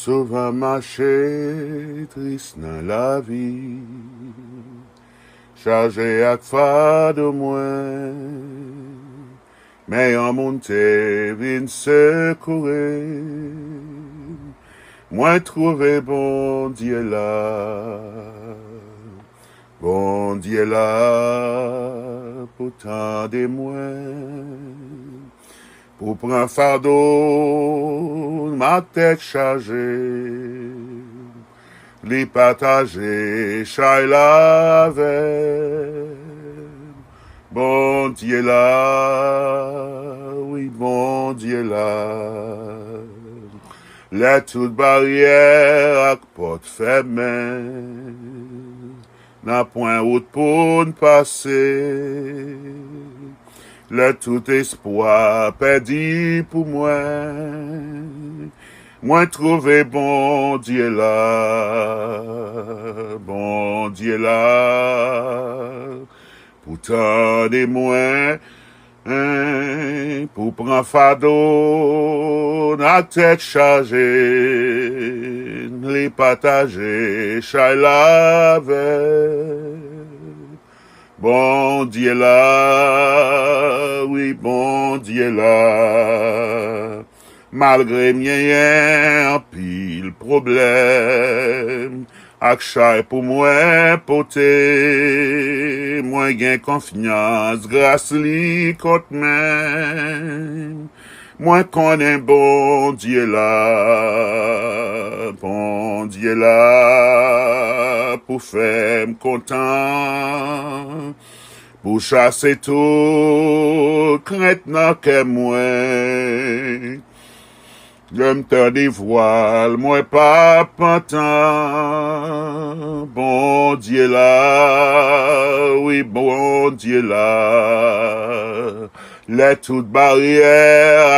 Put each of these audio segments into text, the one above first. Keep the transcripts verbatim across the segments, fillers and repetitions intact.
Souvan mache tris nan lavi, chaje ak fado mwen, men yon moun te vin sekoure m. Mwen twouve Bondye la, Bondye la pou tande mwen, pou pran fado m ak tèt chaje, li pataje chay la avè m. Bondye la, wi, Bondye la. Lè tout baryè ak pòt fèmen, nan pwen wout pou n pase. Lè tout espwa pèdi pou mwen, mwen twouve Bondye la, Bondye la, pou tande mwen, pou pran fado n ak tèt chaje, li pataje chay la avè m. Bondye la, wi, Bondye la. Malgre m genyen anpil pwoblèm ak chay pou mwen pote, mwen gen konfyans gras li kont men m. Mwen konnen Bondye la, Bondye la pou fè m kontan, pou chase tout krent nan kè mwen. Lè m tande vwa l, mwen p ap pantan. Bondye la, wi, Bondye la. Lè tout baryè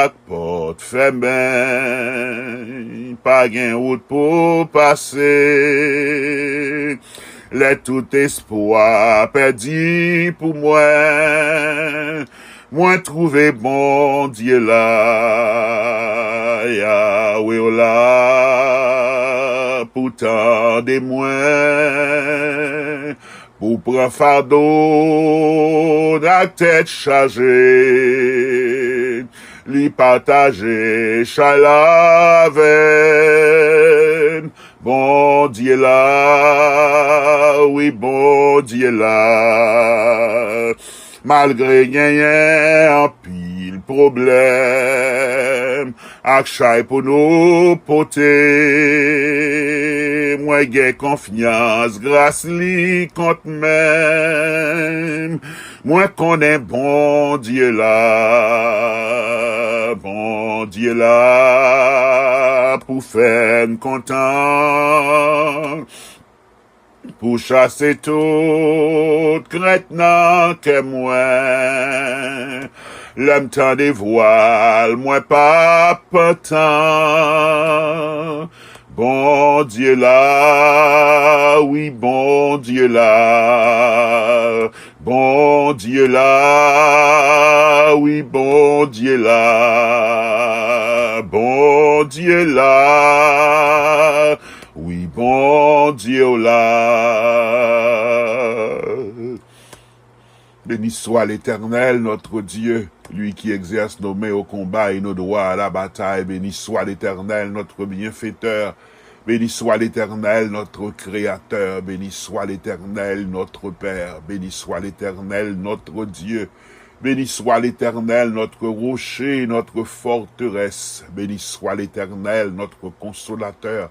ak pòt fèmen, pa gen wout pou pase. Lè tout espwa pèdi pou mwen, mwen twouve Bondye la, Yawe w la, pou tande mwen, pou pran fado n ak tèt chaje, li pataje chay la avè n. Bondye la, wi, Bondye la. Malgre genyen anpil pwoblèm ak chay pou nou pote, mwen gen konfyans gras li kont men m. Mwen konnen Bondye la, Bondye la pou fè n kontan, pou chase tout krent nan kè mwen. Lè m tande vwa l, mwen p ap pantan. Bondye la, wi, Bondye la. Bondye la, wi, Bondye la. Bondye la, wi, Bondye w la. Béni soit l'Éternel, notre Dieu, lui qui exerce nos mains au combat et nos doigts à la bataille. Béni soit l'Éternel, notre bienfaiteur. Béni soit l'Éternel, notre créateur. Béni soit l'Éternel, notre Père. Béni soit l'Éternel, notre Dieu. Béni soit l'Éternel, notre rocher, notre forteresse. Béni soit l'Éternel, notre consolateur.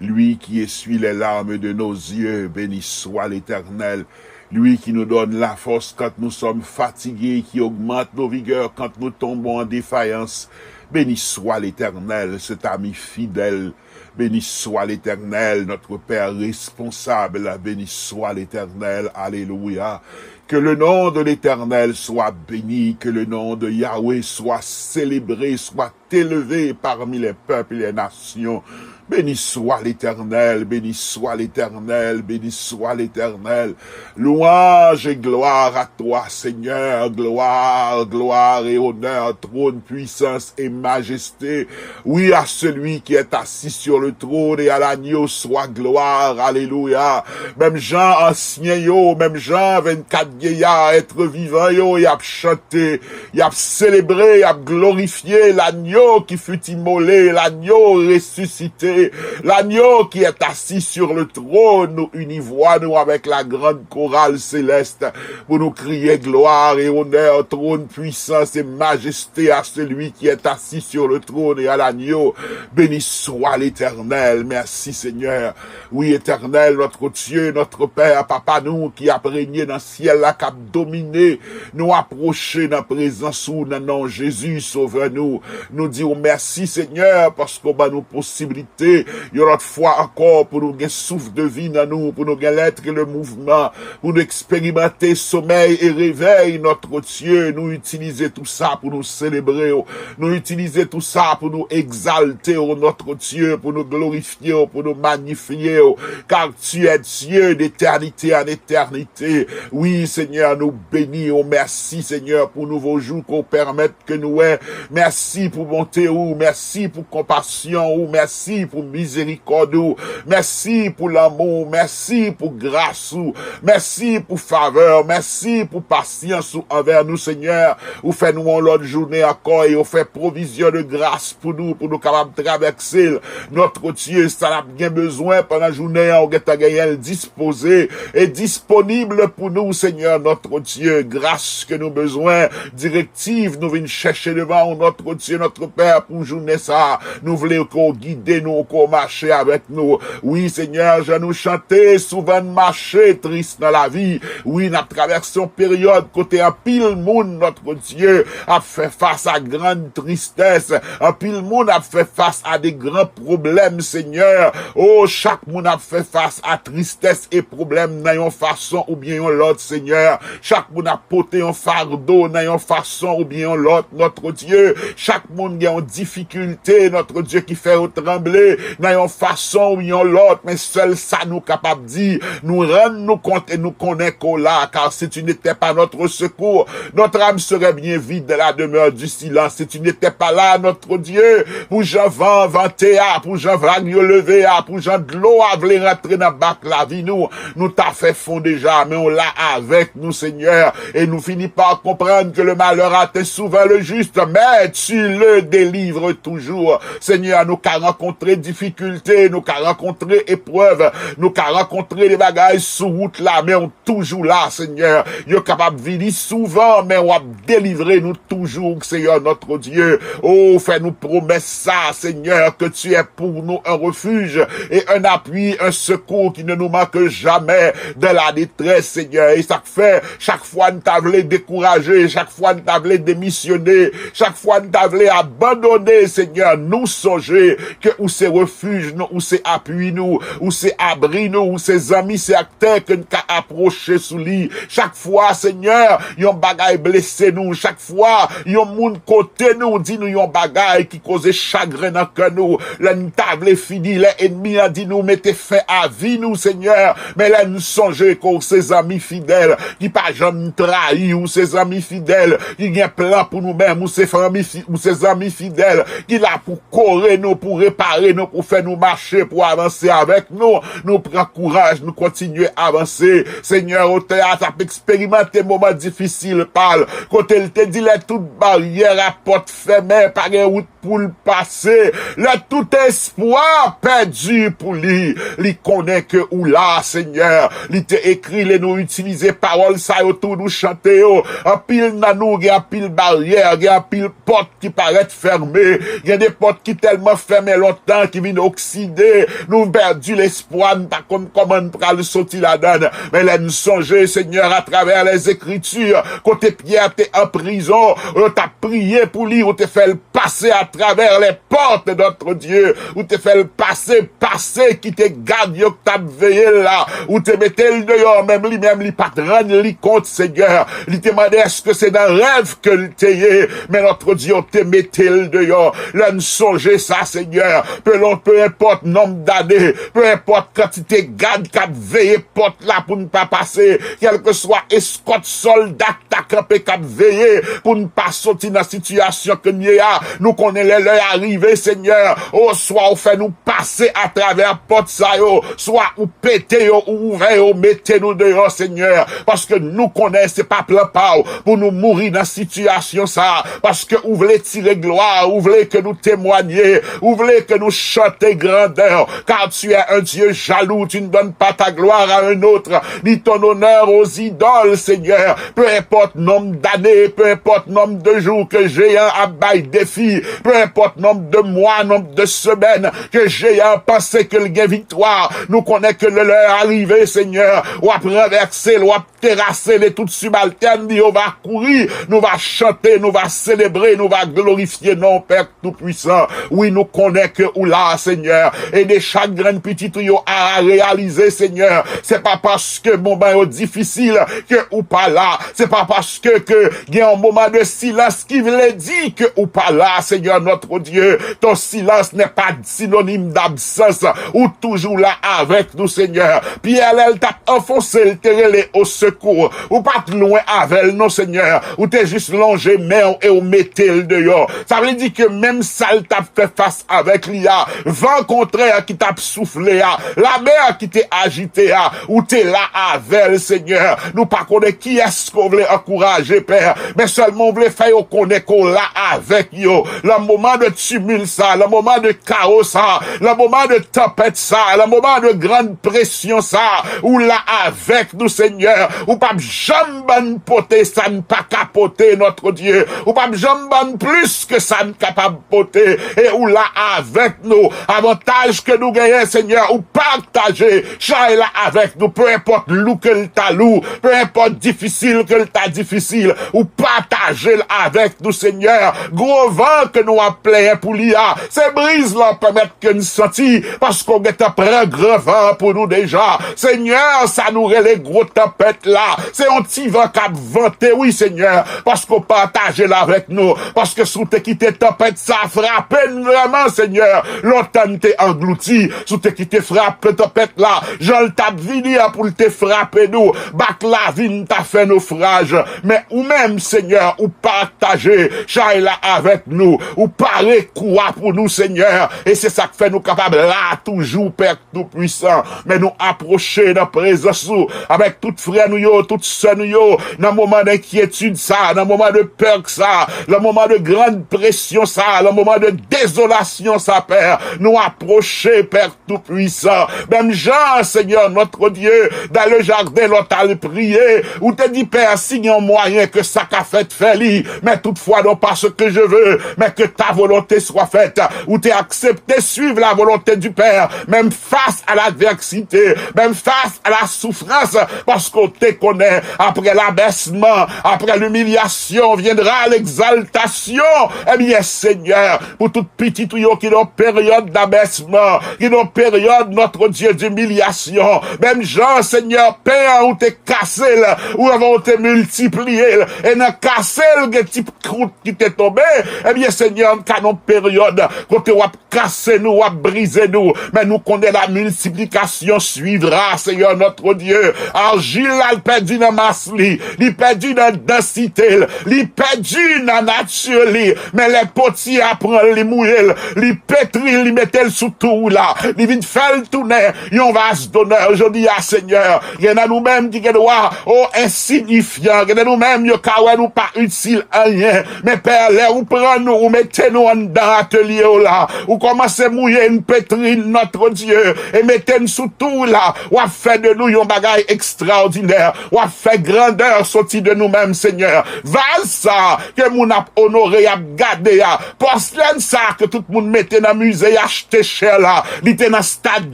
Lui qui essuie les larmes de nos yeux, béni soit l'Éternel. Lui qui nous donne la force quand nous sommes fatigués, qui augmente nos vigueurs quand nous tombons en défaillance. Béni soit l'Éternel, cet ami fidèle. Béni soit l'Éternel, notre Père responsable. Béni soit l'Éternel. Alléluia. Que le nom de l'Éternel soit béni, que le nom de Yahweh soit célébré, soit élevé parmi les peuples et les nations. Béni soit l'Éternel, béni soit l'Éternel, béni soit l'Éternel. Louange et gloire à toi, Seigneur. Gloire, gloire et honneur, trône, puissance et majesté. Oui, à celui qui est assis sur le trône et à l'agneau soit gloire. Alelouya. Menm jan ansyen yo, menm jan vennkat vyeya, èt vivan yo, y ap chante, y ap selebre, y ap glorifye l'agneau qui fut immolé, l'agneau ressuscité, l'agneau qui est assis sur le trône. Nou ini vwa nou avèk la grande chorale céleste pou nou kriye gloire et honneur, trône, puissance et majesté à celui qui est assis sur le trône et à l'agneau. Béni soit l'Éternel. Merci Seigneur. Wi, Etènèl, notre Dieu, notre Père, Papa nou ki ap renye nan syèl la, k ap domine, nou apwoche nan prezans ou, nan non Jezi, Sovè nou. Nou di w mèsi, Senyè, paske w ban nou posiblite, yon lòt fwa ankò, pou nou gen souf de vi nan nou, pou nou gen l'être et le mouvement, pou nou eksperimante somèy e revèy, notre Dieu. Nou itilize tou sa pou nou selebre w. Nou itilize tou sa pou nou egzalte w, notre Dieu, pou nou glorifye w, pou nou manyifye w. Car tu es Dieu d'éternité en éternité. Wi, Senyè, nou beni w. Mèsi, Senyè, pou nouvo jou ke w pèmèt ke nou wè. Mèsi pou bonte ou, mèsi pou konpasyon ou, mèsi pou mizerikòd ou, mèsi pou lanmou ou, mèsi pou gras ou, mèsi pou favè w, mèsi pou pasyans ou anvè nou, Senyè. Ou fè nou yon lòt jounen ankò e ou fè pwovizyon de gras pou nou, pou nou kapab travèse l. Notre Dieu, sa n ap gen bezwen pandan jounen an, ou gentan genyen l dispoze e disponib pou nou, Senyè, notre Dieu. Gras ke nou bezwen, direktiv nou vin chèche devan ou, notre Dieu, notre Père, pou jounen sa a. Nou vle ke w gide nou, ke w mache avèk nou. Wi, Senyè, jan nou chante, souvan n mache tris nan lavi. Wi, n ap travèse yon peryòd kote anpil moun, notre Dieu, ap fè fas a grann tristès. Anpil moun ap fè fas a de gran pwoblèm, Senyè. O, chak moun ap fè fas a tristès e pwoblèm nan yon fason oubyen yon lòt, Senyè. Chak moun ap pote yon fado nan yon fason oubyen yon lòt, notre Dieu. Chak moun gen yon difikilte, notre Dieu, ki fè yo tranble nan yon fason oubyen yon lòt. Men sèl sa nou kapab di, nou rann nou kont e nou konnen ke w la, car si tu n'étais pas notre secours, notre âme serait bien vide dans la demeure du silence. Si tu n'étais pas là, notre Dieu, pou jan van an vante a, pou jan vag yo leve a, pou jan dlo a vle rantre nan bak lavi nou, nou ta fè fon deja, men w la avèk nou, Senyè, e nou fini pa konprann ke le malheur atteint souvent le juste, mais tu le délivres toujours. Senyè, nou ka rankontre difikilte, nou ka rankontre eprèv, nou ka rankontre de bagay sou wout la, men w toujou la, Senyè. Yo kapab vini souvan, men w ap delivre nou toujou, Senyè, notre Dieu. O, fè nou pwomès sa, Senyè, que tu es pour nous un refuge et un appui, un secours qui ne nous manque jamais dans la détresse, Senyè. E sa k fè, chak fwa n ta vle dekouraje, chak fwa n ta vle demisyone, chak fwa n ta vle abandone, Senyè, nou sonje ke ou se refij nou, ou se apui nou, ou se abri nou, ou se zanmi, se ak tè ke n ka apwoche sou li. Chak fwa, Senyè, yon bagay blese nou, chak fwa yon moun kote nou, di nou yon bagay ki koze chagren nan kè nou, lè n ta vle fini, lè ènmi an di nou mete fen a vi nou, Senyè, men lè n sonje ke w se zanmi fidèl, ki pa janm trayi, ou se zanmi fidèl, ki gen plan pou nou menm, ou se fanmi fi-, ou se zanmi fidèl, ki la pou kore nou, pou repare nou, pou fè nou mache, pou avanse avèk nou. Nou pran kouraj, nou kontinye avanse. Senyè, otè a t ap eksperimante moman difisil pa l, kote l te di, lè tout baryè a, pòt fèmen, pa gen wout pou l pase, lè tout espwa pèdi pou li, li konnen ke ou la, Senyè. Li te ekri, lè nou itilize pawòl sa yo tou, nou chante yo. Anpil nan nou gen anpil baryè, gen anpil pòt ki parèt fèmen. Gen de pòt ki tèlman fèmen lontan, ki vin okside. Nou pèdi lespwa, n pa konn kòman n pral soti ladan l. Men lè n sonje, Senyè, atravè lèzekriti, kote Pyè te an prizon, yo t ap priye pou li, ou te fè l pase atravè lè pòt, notre Dieu. Ou te fè l pase, pase, kite gad yo k t ap veye l la. Ou te mete l deyò, menm li menm, li pa t rann li kont, Senyè. Li te mande èske se nan rèv ke l te ye. Men, notre Dieu, ou te mete l deyò. Lè n sonje sa, Senyè, pe lon, pe enpòt nonb dane, pe enpòt kantite gad k ap veye pòt la pou n pa pase, kèlkeswa eskòt sòlda k ta kanpe k ap veye pou n pa soti nan sitiyasyon ke n ye a, nou konnen lè lè a rive, Senyè, o swa ou fè nou pase atravè pòt sa yo, swa ou pete yo, ou ouvè yo, mete nou deyò, Senyè, paske nou konnen se pa plan pa w pou nou mouri nan sitiyasyon sa, paske ou vle tire glwa, ou vle ke nou temwanye, ou vle ke nou chante grandè, car tu es un Dieu jaloux, tu ne donnes pas ta gloire à un autre, ni ton honneur aux idoles, Senyè. Peu importe nonb dane, peu importe nonb de jou ke jeyan ap bay defi, peu importe nonb de mwa, nonb de semèn ke jeyan panse ke l gen viktwa, nou konnen ke lè lè a rive, Senyè, w ap ranvèse l, w ap terase l, e tout sibaltèn li yo va kouri, nou va chante, nou va selebre, nou va glorifye non w, Pè Toupwisan. Wi, nou konnen ke ou la, Senyè. Ede chak grenn pitit ou yo a reyalize, Senyè, se pa paske moman yo difisil ke ou pa la. Se pa paske ke gen yon moman de silans ki vle di ke ou pa la, Senyè, notre Dieu. Ton silence n'est pas synonyme d'absence. Ou toujou la avèk nou, Senyè. Pyè, lè l t ap anfonse, l te rele o sekou. Ou pa t lwen avè l, non, Senyè. Ou te jis lonje men w e w mete l deyò. Sa vle di ke menm sa l t ap fè fas avèk li a, van kontrè ki t ap soufle a, lamè ki te ajite a, ou te la avè l, Senyè. Nou pa konnen kiyès ke w vle ankouraje, Pè, men sèlman w vle fè yo konnen ke w la avèk yo. Nan moman de timil sa, nan moman de kawo sa, nan moman de tanpèt sa, nan moman de grann presyon sa, ou la avèk nou, Senyè. Ou p ap janm ban n pote sa n pa ka pote, notre Dieu. Ou p ap janm ban n plis ke sa n kapab pote. E ou la avèk nou. Avantaj ke nou genyen, Senyè, ou pataje chay la avèk nou. Peu importe lou ke l ta lou, peu importe difisil ke l ta difisil, ou pataje l avèk nou, Senyè. Gwo van ke nou ap plenyen pou li a, se briz la w pèmèt ke n santi, paske w gentan pran gran van an pou nou deja. Senyè, sa nou rele gwo tanpèt la, se yon ti van k ap vante, wi, Senyè, paske w pataje l avèk nou. Paske si w te kite tanpèt sa frape n vrèman, Senyè, lontan n te anglouti. Si w te kite frape tanpèt la, jan l t ap vini an pou l te frape nou, bak lavi n ta fè nofraj. Men ou menm, Senyè, ou pataje chay la avèk nou. Ou pare kou a pou nou, Senyè. E se sa k fè nou kapab la toujou, Pè Toupwisan. Men nou apwoche nan prezans ou avèk tout frè nou yo, tout sè nou yo, nan moman denkyetid sa, nan moman de pè sa, nan moman de grann presyon sa, nan moman de dezolasyon sa, Pè. Nou apwoche, Pè Toupwisan. Menm jan, Senyè, notre Dieu, dans le jardin, lè w t al priye, ou te di, Pè, si gen yon mwayen ke sa ka fèt, fè li. Men toutfwa, non pas ce que je veux, mais que ta volonté soit faite. Ou te aksepte suiv la volonte di Pè, menm fas a ladvèsite, menm fas a la soufrans, paske w te konnen, apre labèsman, apre limilyasyon, vyendra legzaltasyon. Ebyen, Senyè, pou tout pitit ou yo ki nan peryòd dabèsman, ki nan peryòd, notre Dieu, dimilyasyon. Menm jan, Senyè, pen an ou te kase l, ou anvan ou te miltipliye l, e nan kase l, gen ti kwout ki te tonbe, ebyen, Senyè, n ka nan peryòd kote w ap kase nou, w ap brize nou, men nou konnen la miltiplikasyon suivra, Senyè, notre Dieu. Arjil la, l pèdi nan mas li, li pèdi nan dansite l, li pèdi nan nati li, men lè potye a pran l, li mouye l, li petri l, li mete l sou tou la, li vin fè l tounen yon vaz donè. Jodi a, Senyè, gen nan nou menm ki gen dwa, o, ensinifyan, gen nan nou menm yo ka wè nou pa itil anyen, men Pè, lè ou pran nou, ou mete nou anndan atelye w la, ou kòmanse mouye n, petri n, notre Dieu, e mete n sou tou w la, w ap fè de nou yon bagay ekstraòdinè. W ap fè grandè soti de nou menm, Senyè. Vaz sa ke moun ap onore, y ap gade a, pòslèn sa ke tout moun mete nan mize, y achte chè la, li te nan stad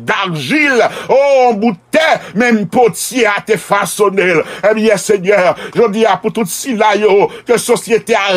darjil. O, yon bout tè, menm potye a te fasone l. Ebyen, Senyè, jodi a, pou tout sila yo ke sosyete a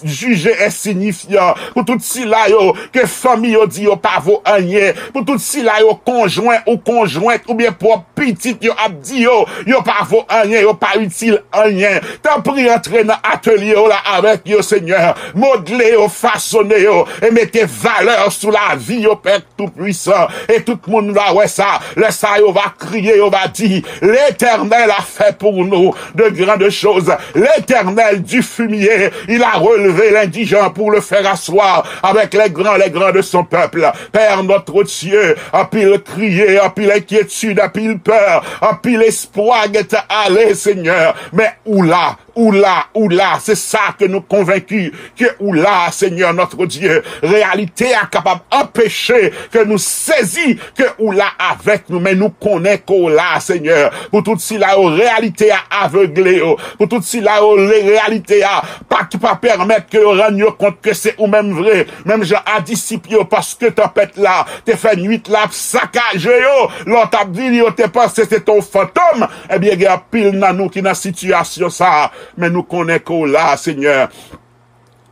jije ensinyifyan, pou tout sila yo ke fanmi yo di yo pa vo anyen, pou tout sila yo konjwen ou konjwent oubyen pwòp pitit yo ap di yo, yo pa vo anyen, yo pa itil anyen. Tanpri, antre nan atelye w la avèk yo, Senyè. Modle yo, fasone yo, e mete valè sou lavi yo, Pè Toupwisan. E tout moun va wè sa. Lè sa yo va kriye, yo va di, L'Éternel a fait pour nous de grandes choses. L'Éternel du fumier, il a relevé l'indigent pour le faire asseoir avec les grands, les grands de son peuple. Pè, notre Dieu, anpil kriye, anpil enkyetid, anpil pè, anpil espwa gentan ale, Senyè. Men ou la, ou la, ou la. Se sa ke nou konvenki, ke ou la, Senyè, notre Dieu. Reyalite a kapab anpeche ke nou sezi ke ou la avèk nou, men nou konnen ke ou la, Senyè. Pou tout sila yo, reyalite a avegle yo. Pou tout sila yo, le reyalite a pa, ki pa pèmèt ke yo rann yo kont ke se ou menm vre. Menm jan a disip yo, paske tanpèt la te fè nwit la ap sakaje yo, lè w t ap vini, yo te panse se te yon fantom. Ebyen, gen anpil nan nou ki nan sitiyasyon sa a, men nou konnen ke ou la, Senyè.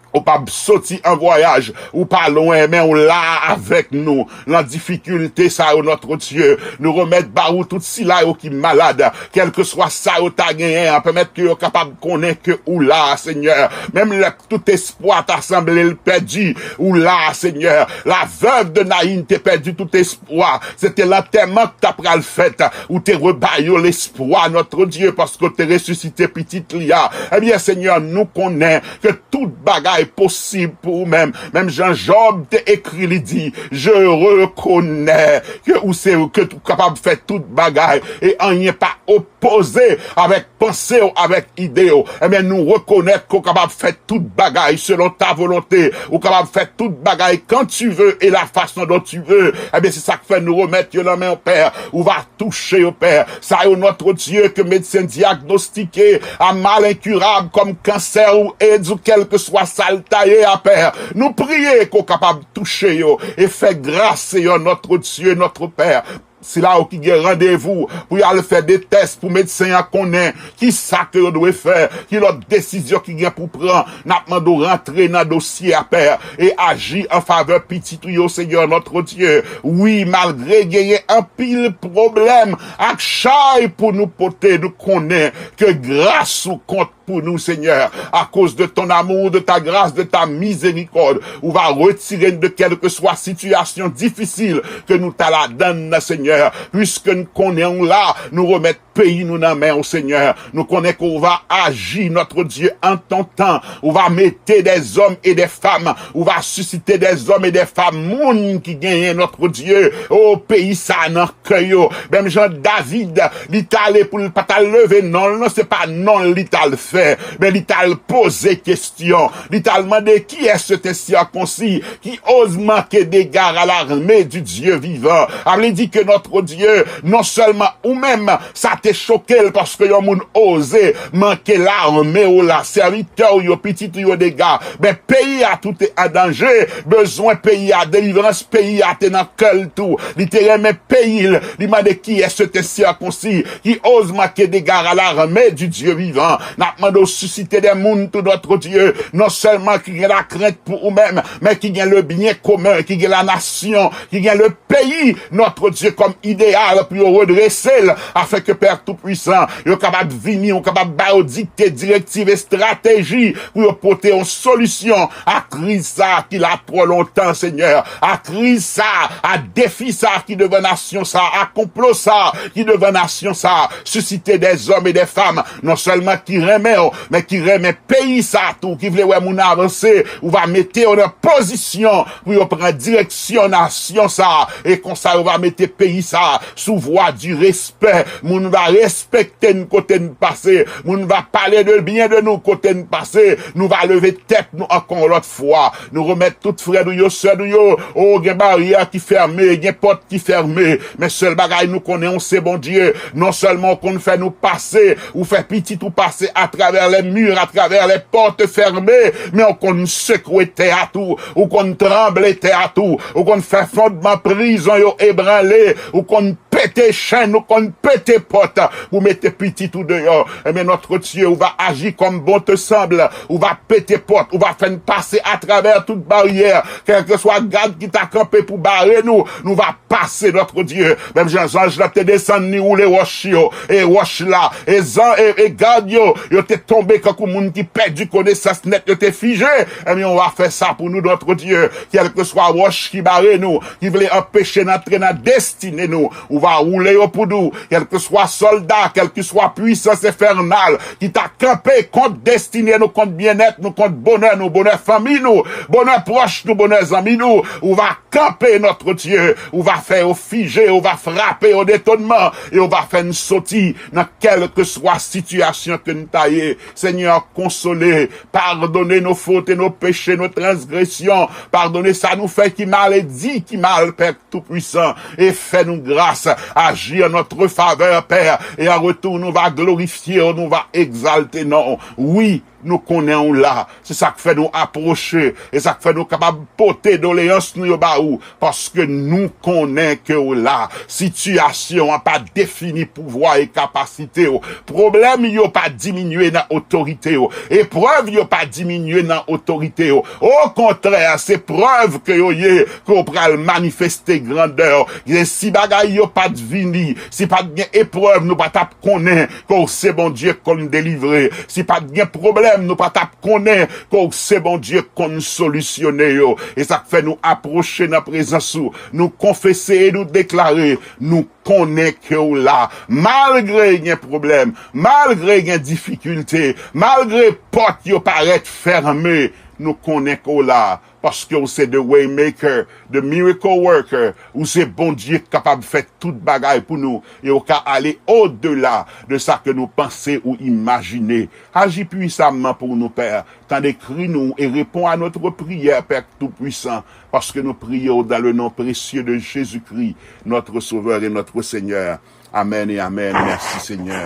Ou pa soti an vwayaj, ou pa lwen, men ou la avèk nou. Nan difikilte sa yo, notre Dieu, nou remèt ba ou tout sila yo ki malad, kèlkeswa sa yo ta genyen an, pèmèt ke yo kapab konnen ke ou la, Senyè. Menm lè tout espwa ta sanble l pèdi, ou la, Senyè. La veuve de Naïn te pèdi tout espwa. Se te lantèman ki ta pral fèt. Ou te rebay yo lespwa, notre Dieu, paske w te resisite pitit li a. Ebyen, Senyè, nou konnen ke tout bagay posib pou ou menm. Menm jan Jòb te ekri, li di, Je reconnais que ou se, ke ou kapab fè tout bagay e anyen pa opoze avèk panse w, avèk ide w. Ebyen, nou rekonèt ke w kapab fè tout bagay selon ta volonte. Ou kapab fè tout bagay quand tu veux et la façon dont tu veux. Ebyen, se sa k fè nou remèt yo nan men w, Pè. Ou va touche yo, Pè. Sa yo, notre Dieu, ke medsen dyagnostike a mal enkirab kòm kansè ou AIDS ou kèlkeswa sa l ta ye a, Pè. Nou priye ke w kapab touche yo e fè gras, Senyè, notre Dieu, notre Père. Sila yo ki gen randevou pou y al fè de tès pou medsen an konnen kisa ke yo dwe fè, ki lòt desizyon ki gen pou pran, n ap mande w rantre nan dosye a, Pè, e aji an favè pitit ou yo, Senyè, notre Dieu. Wi, malgre genyen anpil pwoblèm ak chay pou nou pote, nou konnen ke gras ou kont pou nou, Senyè. À cause de ton amour, de ta grâce, de ta miséricorde, ou va retire n de kèlkeswa sitiyasyon difisil ke nou ta ladann nan, Senyè. Piske n konnen w la, nou remèt peyi nou nan men w, Senyè. Nou konnen ke ou va aji, notre Dieu, en ton temps. Ou va mete des hommes et des femmes. Ou va sisite des hommes et des femmes, moun ki genyen, notre Dieu, o peyi sa a nan kè yo. Menm jan David, li t ale pou l pa t al leve non l, non, se pa non l li t al fè, men li t al poze kesyon. Li t al mande, qui est cet insirconcis qui ose manquer d'égard à l'armée du Dieu vivant? A vle di ke notre Dieu, non sèlman ou menm, sa te choke l paske yon moun oze manke lame w la, sèvitè w yo, pitit ou yo dega. Men peyi a tou te an danje, bezwen peyi a, delivrans peyi a te nan kè l tou. Li te renmen peyi l. Li mande, qui est cet insirconcis qui ose manquer d'égard à l'armée du Dieu vivant? N ap mande w sisite de moun tou, notre Dieu, non sèlman ki gen lakrent pou ou menm, men ki gen le bien commun, ki gen la nasyon, ki gen le peyi, notre Dieu, kòm ideyal pou yo redrese l, afin ke Pè Toupwisan, yo kapab vini, yo kapab ba yo dikte, direktiv, estrateji pou yo pote yon solisyon a kriz sa a ki la twò lontan, Senyè, a kriz sa a, a defi sa a ki devan nasyon sa a, a konplo sa a ki devan nasyon sa a. Sisite des hommes et des femmes, non sèlman ki renmen w, men ki renmen peyi sa a tou, ki vle wè moun avanse. Ou va mete yo nan pozisyon pou yo pran direksyon nasyon sa a. E konsa, yo va mete peyi sa a sou vwa di respè. Moun a respekte n kote n pase. Moun va pale de byen de nou kote n pase. Nou va leve tèt nou ankò yon lòt fwa. Nou remèt tout frè nou yo, sè nou yo. O, gen baryè ki fèmen, gen pòt ki fèmen. Men sèl bagay nou konnen, ou se Bondye. Non sèlman ou konn fè nou pase, ou fè pitit ou pase atravè les murs, atravè les portes fermées, men ou konn sekwe tè a tou, ou konn tranble tè a tou, ou konn fè fondman prizon yo ebranle, ou konn pete chenn, ou konn pete pòt pou mete pitit ou deyò. Ebyen, notre Dieu, ou va aji kòm bon te sanble, ou va pete pòt, ou va fè n pase atravè tout baryè, kèlkeswa gad ki ta kanpe pou bare nou, nou va pase, notre Dieu. Menm jan zanj la te desann, li woule wòch yo, e wòch la, e zan, e, e gad yo, yo te tonbe kankou moun ki pèdi konesans nèt, yo te fije. Ebyen, ou va fè sa pou nou, notre Dieu. Kèlkeswa wòch ki bare nou, ki vle anpeche n antre nan destine nou, ou va woule yo pou nou. Kèlkeswa sòlda, kèlkeswa pwisans enfènal ki ta kanpe kont destine nou, kont byennèt nou, kont bonè nou, bonè fanmi nou, bonè pwòch nou, bonè zanmi nou, ou va kanpe, notre Dieu, ou va fè yo fije, ou va frape yo detonman, e ou va fè n soti nan kèlkeswa sitiyasyon ke n ta ye. Senyè, konsole, padone nos fautes, nos péchés, nos transgressions, padone sa nou fè ki mal e di ki mal, Pè Toupwisan, e fè nou gras, aji an notre favè, Pè, e an retou nou va glorifye w, nou va egzalte non w. Wi, nou konnen w la. Se sa k fè nou apwoche, e sa k fè nou kapab pote doleyans nou yo ba ou, paske nou konnen ke w la. Sitiyasyon an pa defini pouvwa e kapasite w. Pwoblèm yo pa diminye nan otorite w. Eprèv yo pa diminye nan otorite w. Okontrè, se prèv ke yo ye, ke w pral manifeste grandè w. E si bagay yo pa t vini, si pa t gen eprèv, nou pa t ap konnen ke w se Bondye k konn delivre. Si pa t gen pwoblèm, nou pa t ap konnen ke w se Bondye k konn solisyone yo. E sa k fè nou apwoche nan prezans ou, nou konfese e nou deklare, nou konnen ke w la. Malgre gen pwoblèm, malgre gen difikilte, malgre pòt yo parèt fèmen, nou konnen ke w la. Paske w se the way maker, the miracle worker. Ou se Bondye k kapab fè tout bagay pou nou. E w ka ale odela de sa ke nou panse ou imajine. Aji pwisamman pou nou, Pè. Tande kri nou e réponds à notre prière, Père Tout-Puissant, paske nou priye w dans le nom précieux de Jésus-Christ, notre Sauveur et notre Seigneur. Amèn e amèn. Mèsi, Senyè.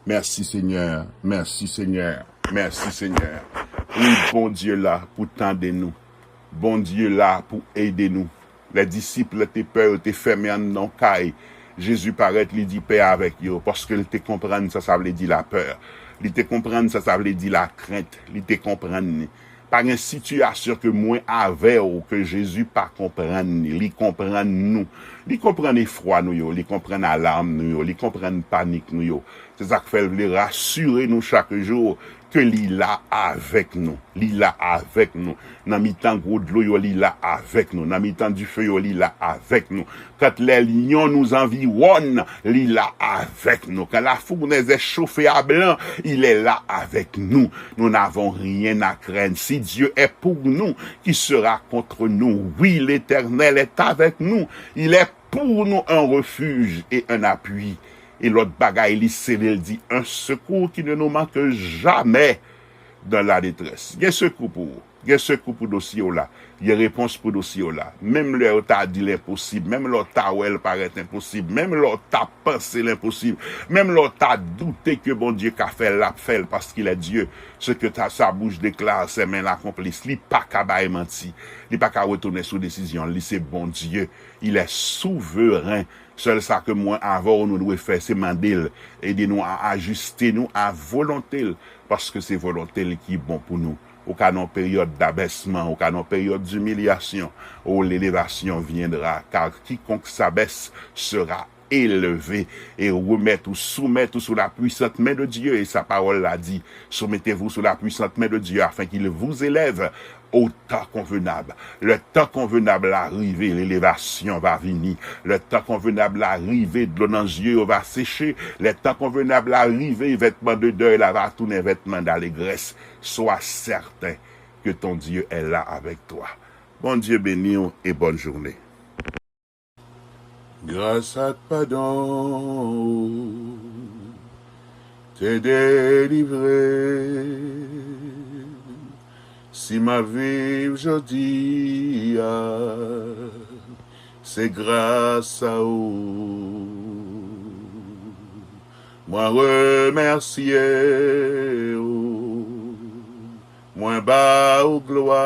Mèsi, Senyè. Mèsi, Senyè. Mèsi, Senyè. Wi, Bondye la pou tande nou. Bondye la pou ede nou. Lè disip te pè, yo te fèmen anndan yon kay. Jezi parèt, li di, "Pè avèk yo," paske li te konprann sa sa vle di lapè. Li te konprann sa sa vle di lakrent. Li te konprann li. Pa gen sitiyasyon ke mwen avè w ke Jezi pa konprann li. Li konprann nou. Li konprann efwa nou yo. Li konprann alam nou yo. Li konprann panik nou yo. Se sa k fè l vle rasire nou chak jou ke li la avèk nou. Li la avèk nou. Nan mitan gwo dlo yo, li la avèk nou. Nan mitan dife yo, li la avèk nou. Quand les lions nous environnent, li la avèk nou. Quand la fournaise est chauffée à blanc, il est là avec nous. Nous n'avons rien à craindre. Si Dieu est pour nous, qui sera contre nous? Oui, l'Éternel est avec nous. Il est pour nous un refuge et un appui. E lòt bagay, li sele l di, un secours qui ne nous manque jamais dans la détresse. Gen sekou pou ou. Gen sekou pou dosye w la. Gen repons pou dosye w la. Menm lè yo ta di l enposib, menm lè w ta wè l parèt enposib, menm lè w ta panse l enposib, menm lè w ta doute ke Bondye ka fè l, l ap fè l, parce qu'il est Dieu. Ce que ta, sa bouche déclare, ses mains l'accomplissent. Li pa ka bay manti. Li pa ka retounen sou desizyon l. Li se Bondye. Il est souverain. Sèl sa ke mwen avè w nou dwe fè, se mande l ede nou a ajiste nou a volonte l, paske se volonte l ki bon pou nou. Ou ka nan yon peryòd dabèsman, ou ka nan yon peryòd dimilyasyon. Oh, l'élévation viendra, car quiconque s'abaisse sera élevé. E remèt ou, soumèt ou sou la puissante main de Dieu, e sa pawòl la di, soumettez-vous sous la puissante main de Dieu afin qu'il vous élève au temps convenable. Le tan konvenab la rive, lelevasyon va vini. Le tan konvenab la rive, dlo nan zye yo va seche. Le tan konvenab la rive, vètman de dèy la va tounen vètman dalegrès. Sois certain que ton Dieu est là avec toi. Bondye beni w e bòn jounen. Gras ak padon ou. te delivre m. Si m ap viv jodi a, se gras a ou. Mwen remèsye ou, mwen ba ou glwa.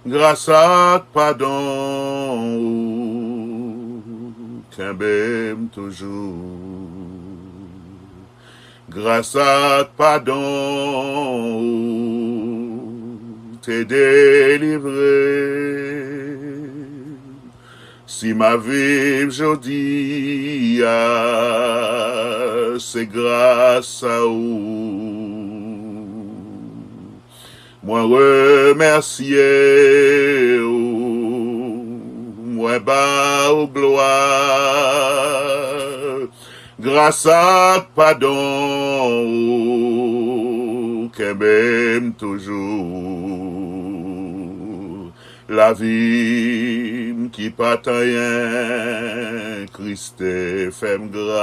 Gras ak padon ou kenbe m toujou. Gras ak padon ou te delivre m. Si m ap viv jodi a, se gras a ou. Mwen remèsye ou, mwen ba ou glwa. Gras ak padon ou kenbe m toujou. Lavi m ki pa t anyen, Kris te fè m gras.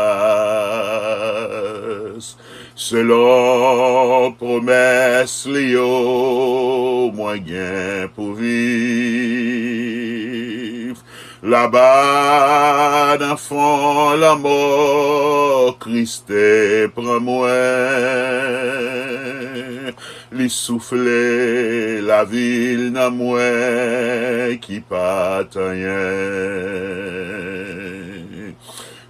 Selon pwomès li yo, mwen gen pou viv. Laba nan fon lanmò, Kris te pran mwen. Li soufle lavi l nan mwen ki pa t anyen.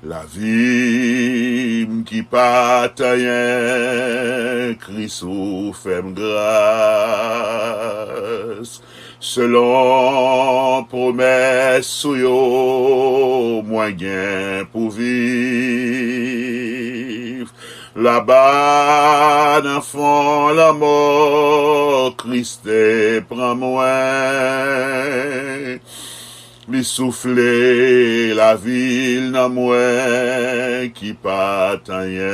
Lavi m ki pa t anyen, Kris ou fè m gras. Selon pwomès ou yo, mwen gen pou viv. Laba nan fon lanmò, Kris te pran mwen. Li soufle lavi l nan mwen ki pa t anyen.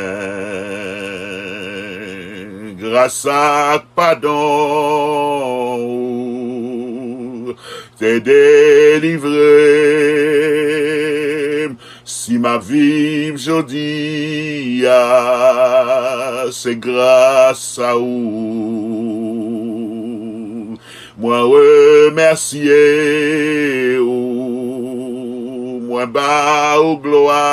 Gras ak padon ou te delivre m. Si m ap viv jodi a, se gras a ou. Mwen remèsye ou, mwen ba ou glwa.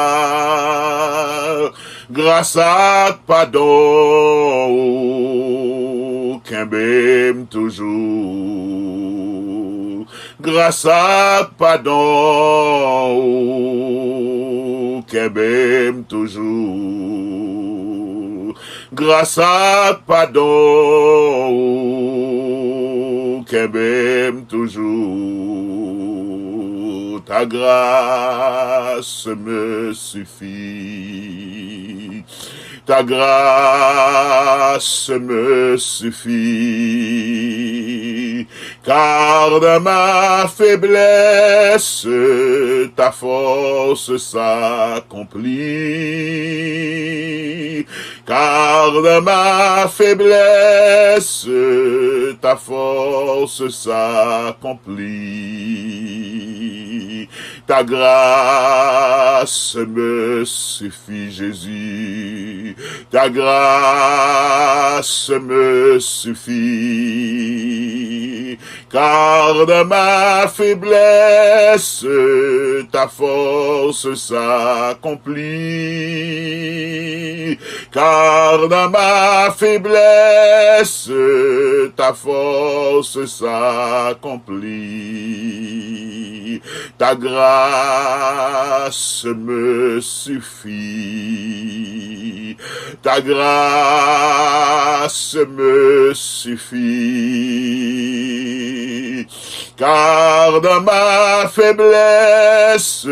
Gras ak padon ou kenbe m toujou. Gras ak padon ou kenbe m toujou. Gras ak padon ou kenbe m toujou. Ta grâce me suffit. Ta grâce me suffit. Car dans ma faiblesse, ta force s'accomplit. Car dans ma faiblesse, ta force s'accomplit. Ta grâce me suffit, Jésus. Ta grâce me suffit. Car dans ma faiblesse, ta force s'accomplit. Car dans ma faiblesse, ta force s'accomplit. Ta grâce me suffit. Ta grâce me suffit. Car dans ma faiblesse,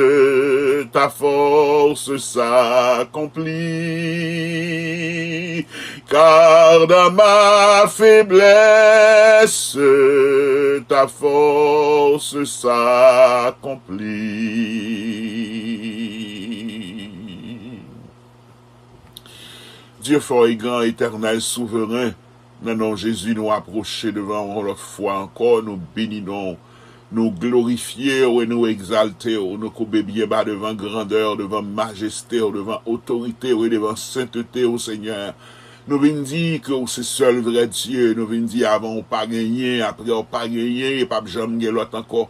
ta force s'accomplit. Car dans ma faiblesse, ta force s'accomplit. Dye fò e gran, Etènèl souveren, nan non Jezi nou apwoche devan w yon lòt fwa ankò, nou beni non w. Nou glorifye w e nou egzalte w. Nou koube byen ba devan grandè w, devan majeste w, devan otorite w e devan sentete w, Senyè. Nou vin di ke w se sèl vrè Dye. Nou vin di avan w pa genyen, apre w pa genyen, e p ap janm gen lòt ankò.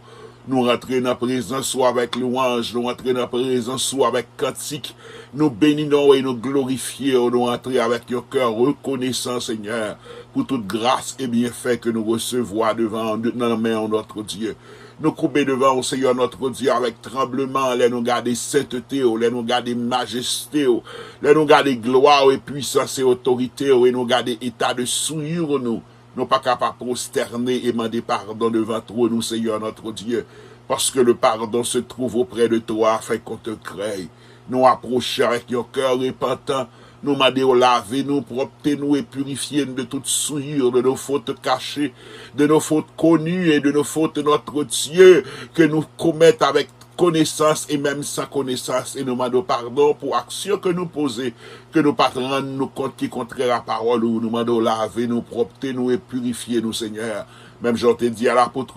Nou rantre nan prezans ou avèk lwanj, nou rantre nan prezans ou avèk kantik. Nou beni non w e nou glorifye w, nou rantre avèk yon kè rekonesan, Senyè, pou tout gras e byenfè ke nou resevwa devan nan men w, notre Dieu. Nou koube devan w, Senyè, notre Dieu, avèk tranbleman, lè nou gade sentete w, lè nou gade majeste w, lè nou gade glwa w e pwisans e otorite w, e nou gade eta de souillure nou. Nou pa ka pa pwostène e mande padon devan twòn ou, Senyè, notre Dieu, paske le pardon se trouve auprè de toi afin qu'on te crée. Nou apwoche avèk yon kè repantan. Nou mande w lave nou, pwòpte nou e pirifye n de tout souillure, de nos fautes cachées, de nos fautes connues et de nos fautes, notre Dieu, ke nou komèt avèk konesans e menm san konesans. E nou mande w padon pou aksyon ke nou poze, ke nou pa t rann nou kont ki kontrè a pawòl ou. Nou mande w lave nou, pwòpte nou e pirifye nou, Senyè. Menm jan w te di a lapot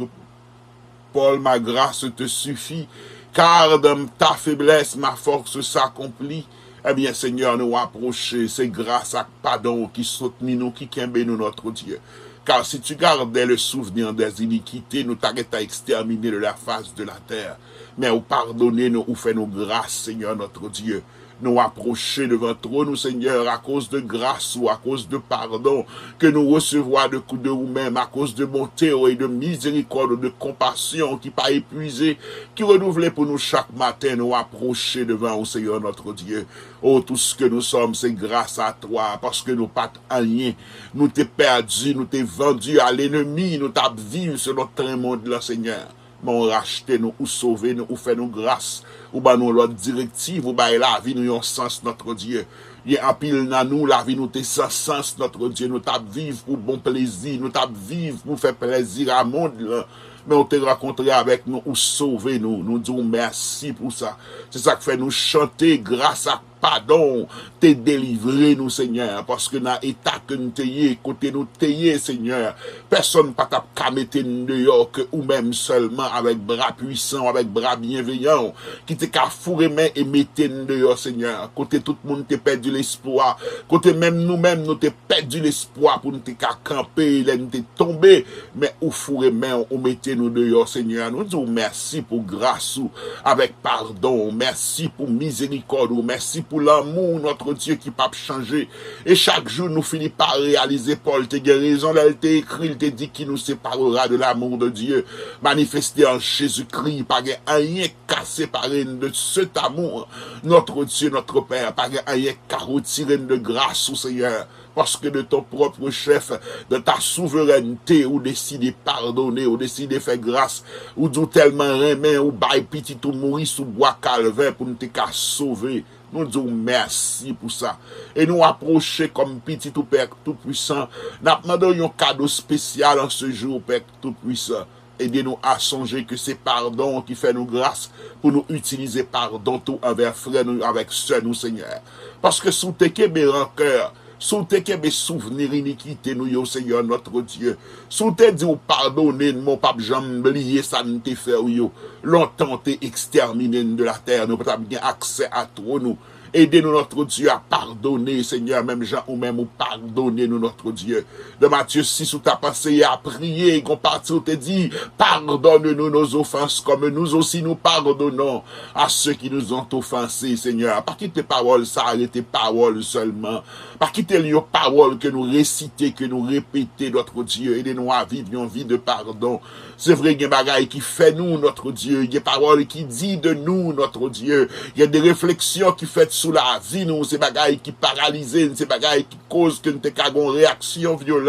Pòl, ma grâce te suffit, car dans ta faiblesse, ma force s'accomplit. Ebyen, Senyè, nou apwoche, se gras ak padon w ki soutni nou, ki kenbe nou, notre Dieu. Car si tu gardais le souvenir des iniquités, nou ta gentan ekstèmine de la face de la terre. Men ou padone nou, ou fè nou gras, Senyè, notre Dieu. Nou apwoche devan twòn ou, Senyè, akoz de gras ou, akoz de padon ke nou resevwa de, de ou menm, akoz de bonte w e de mizerikòd ou, de konpasyon ki pa epwize, ki renouvle pou nou chak maten. Nou apwoche devan ou, Senyè, notre Dieu. Oh, tout ce que nous sommes, c'est grâce à toi, paske nou pa t anyen. Nou te pèdi, nou te vandi a lenmi, nou t ap viv selon tren mond lan, Senyè. Men ou rachte nou, ou sove nou, ou fè nou gras, ou ban nou lòt direktiv, ou bay lavi nou yon sans, notre Dieu. Gen anpil nan nou, lavi nou te san sans, notre Dieu. Nou t ap viv pou bon plezi, nou t ap viv pou fè plezi a mond lan. Men ou te rankontre avèk nou, ou sove nou. Nou di w mèsi pou sa. Se sa k fè nou chante gras ak padon w te delivre nou, Senyè, paske nan eta ke n te ye, kote nou te ye, Senyè, pèsonn pa t ap ka mete n deyò ke ou menm sèlman, avèk bra pwisan w, avèk bra byenveyan w, ki te ka foure men e mete n deyò, Senyè, kote tout moun te pèdi lespwa, kote menm nou menm nou te pèdi lespwa pou n te ka kanpe lè n te tonbe, men ou foure men w, ou mete nou deyò, Senyè. Nou di w mèsi pou gras ou avèk padon w. Mèsi pou mizerikòd ou. Mèsi pou lanmou w, notre Dieu, ki p ap chanje. E chak jou, nou fini pa reyalize. Pòl te gen rezon lè l te ekri, l te di: Qui nous séparera de l'amour de Dieu manifesté en Jésus-Christ? Pa gen anyen k ka separe n de cet amour, notre Dieu, notre Père. Pa gen anyen k ka retire n de gras ou, Senyè. Paske de ton propre chef, de ta souveraineté, ou deside padone, ou deside fè gras, ou di w tèlman renmen, ou bay pitit ou mouri sou bwa Kalvè pou n te ka sove. Nou di w mèsi pou sa. E nou apwoche kòm pitit ou, Pè Toupwisan. N ap mande w yon kado espesyal an se jou, Pè Toupwisan. Ede nou a sonje ke se padon w ki fè nou gras pou nou itilize padon tou anvè frè nou avèk sè nou, Senyè. Paske si w te kenbe rankè, si w te kenbe souvni inikite nou yo, Senyè, notre Dieu, si w te di w padone n, men w p ap janm bliye sa n te fè w yo, lontan w te ekstèmine n de latè, nou pa t ap gen aksè a twòn ou. Ede nou, notre Dieu, a padone, Senyè, menm jan ou menm ou padone nou, notre Dieu. Nan Matye sis, ou t ap anseye a priye, gon pati ou te di: Pardonne-nous nos offenses, comme nous aussi nous pardonnons à ceux qui nous ont offensés, Senyè. Pa kite pawòl sa a rete pawòl sèlman. Pa kite l yon pawòl ke nou resite, ke nou repete, notre Dieu. Ede nou a viv yon vi de padon. Se vre, gen bagay ki fè nou, notre Dieu. Gen pawòl ki di de nou, notre Dieu. Gen de refleksyon ki fèt sou lavi nou. Se bagay ki paralize n, se bagay ki koz ke n te ka gon reyaksyon vyolan.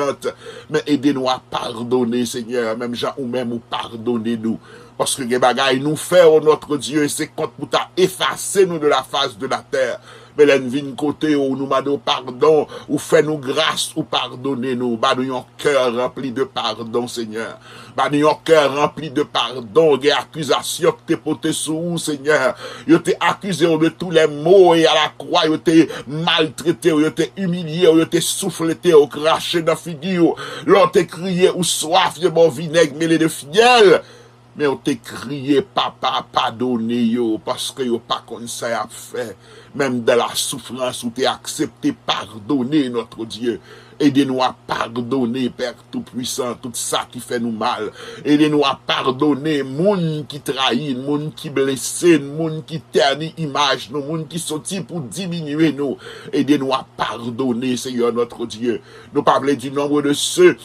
Men ede nou a padone, Senyè, menm jan ou menm ou padone nou. Paske gen bagay nou fè, o notre Dieu, e se kont pou ta efase nou de la face de la terre. Men lè n vin kote w, nou mande w padon, ou fè nou gras, ou padone nou, ba nou yon kè ranpli de padon, Senyè. Ba nou yon kè ranpli de padon. Gen akizasyon ki te pote sou ou, Senyè. Yo te akize w de tous les maux e a la kwa, yo te maltrete w, yo te imilye w, yo te souflete w, krache nan figi w. Lè w te kriye ou swaf, yo ba w vinèg mele de fyèl. Men w te kriye, Papa, padone yo, paske yo pa konn sa y ap fè. Menm dans la souffrance, ou te aksepte padone, notre Dieu. Ede nou a padone, Pè Toupwisan, tout sa ki fè nou mal. Ede nou a padone moun ki trayi n, moun ki blese n, moun ki tèni imaj nou, moun ki soti pou diminye nou. Ede nou a padone, Seigneur notre Dieu. Nou pa vle du nombre de ceux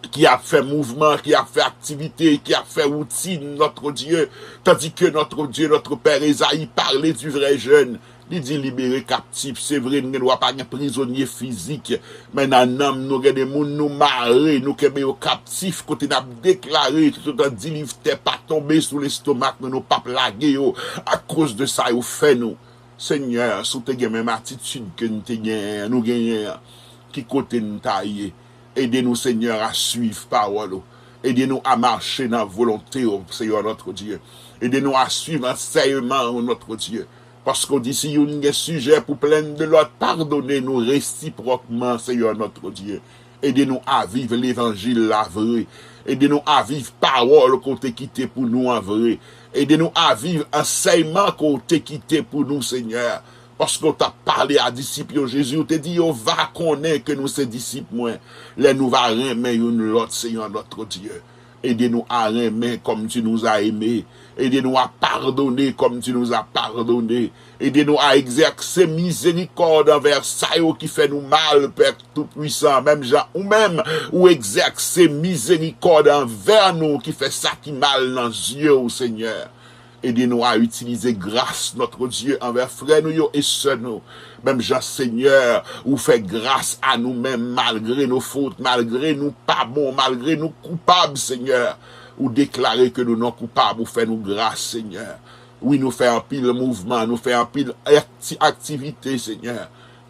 ki ap fè mouvman, ki ap fè aktivite, ki ap fè woutin, notre Dieu. Tandis que notre Dieu, notre Père, Ezayi pale du vrai jeûne. Li di libere kaptif. Se vre, n gen dwa pa gen prizonye fizik, men nan nanm nou, gen de moun nou mare, nou kenbe yo kaptif, kote n ap deklare, toutotan dilivtè pa tonbe sou lestomak nou, nou p ap lage yo, akoz de sa yo fè nou. Senyè, si w te gen menm atitid ke n te genyen an, nou genyen an, ki kote n ta ye? Ede nou, Senyè, a suiv pawòl ou. Ede nou a mache nan volonte w, Seyè notre Dieu. Ede nou a suiv ansèyman w, notre Dieu. Paske w di, si youn gen sijè pou plenn de lòt, padone nou resipwòkman, Seyè notre Dieu. Ede nou a viv levanjil la vre. Ede nou a viv pawòl ke w te kite pou nou an vre. Ede nou a viv ansèyman ke w te kite pou nou, Senyè. Paske w t ap pale a disip yo, Jezi, ou te di, yo va konnen ke nou se disip mwen, lè nou va renmen youn lòt, Seyè notre Dieu. Ede nou a renmen comme tu nous as aimés. Ede nou a padone comme tu nous as pardonné. Ede nou a egzèse mizerikòd anvè sa yo ki fè nou mal, Pè Toupwisan, menm jan ou menm, ou egzèse mizerikòd anvè nou ki fè sa ki mal nan zye w, Senyè. Ede nou a itilize gras, notre Dieu, anvè frè nou yo e sè nou. Menm jan, Senyè, ou fè gras a nou menm, malgre nou fot, malgre nou pa bon, malgre nou koupab, Senyè. Ou deklare ke nou non koupab, ou fè nou gras, Senyè. Wi, nou fè anpil mouvman, nou fè anpil akti-, aktivite, Senyè.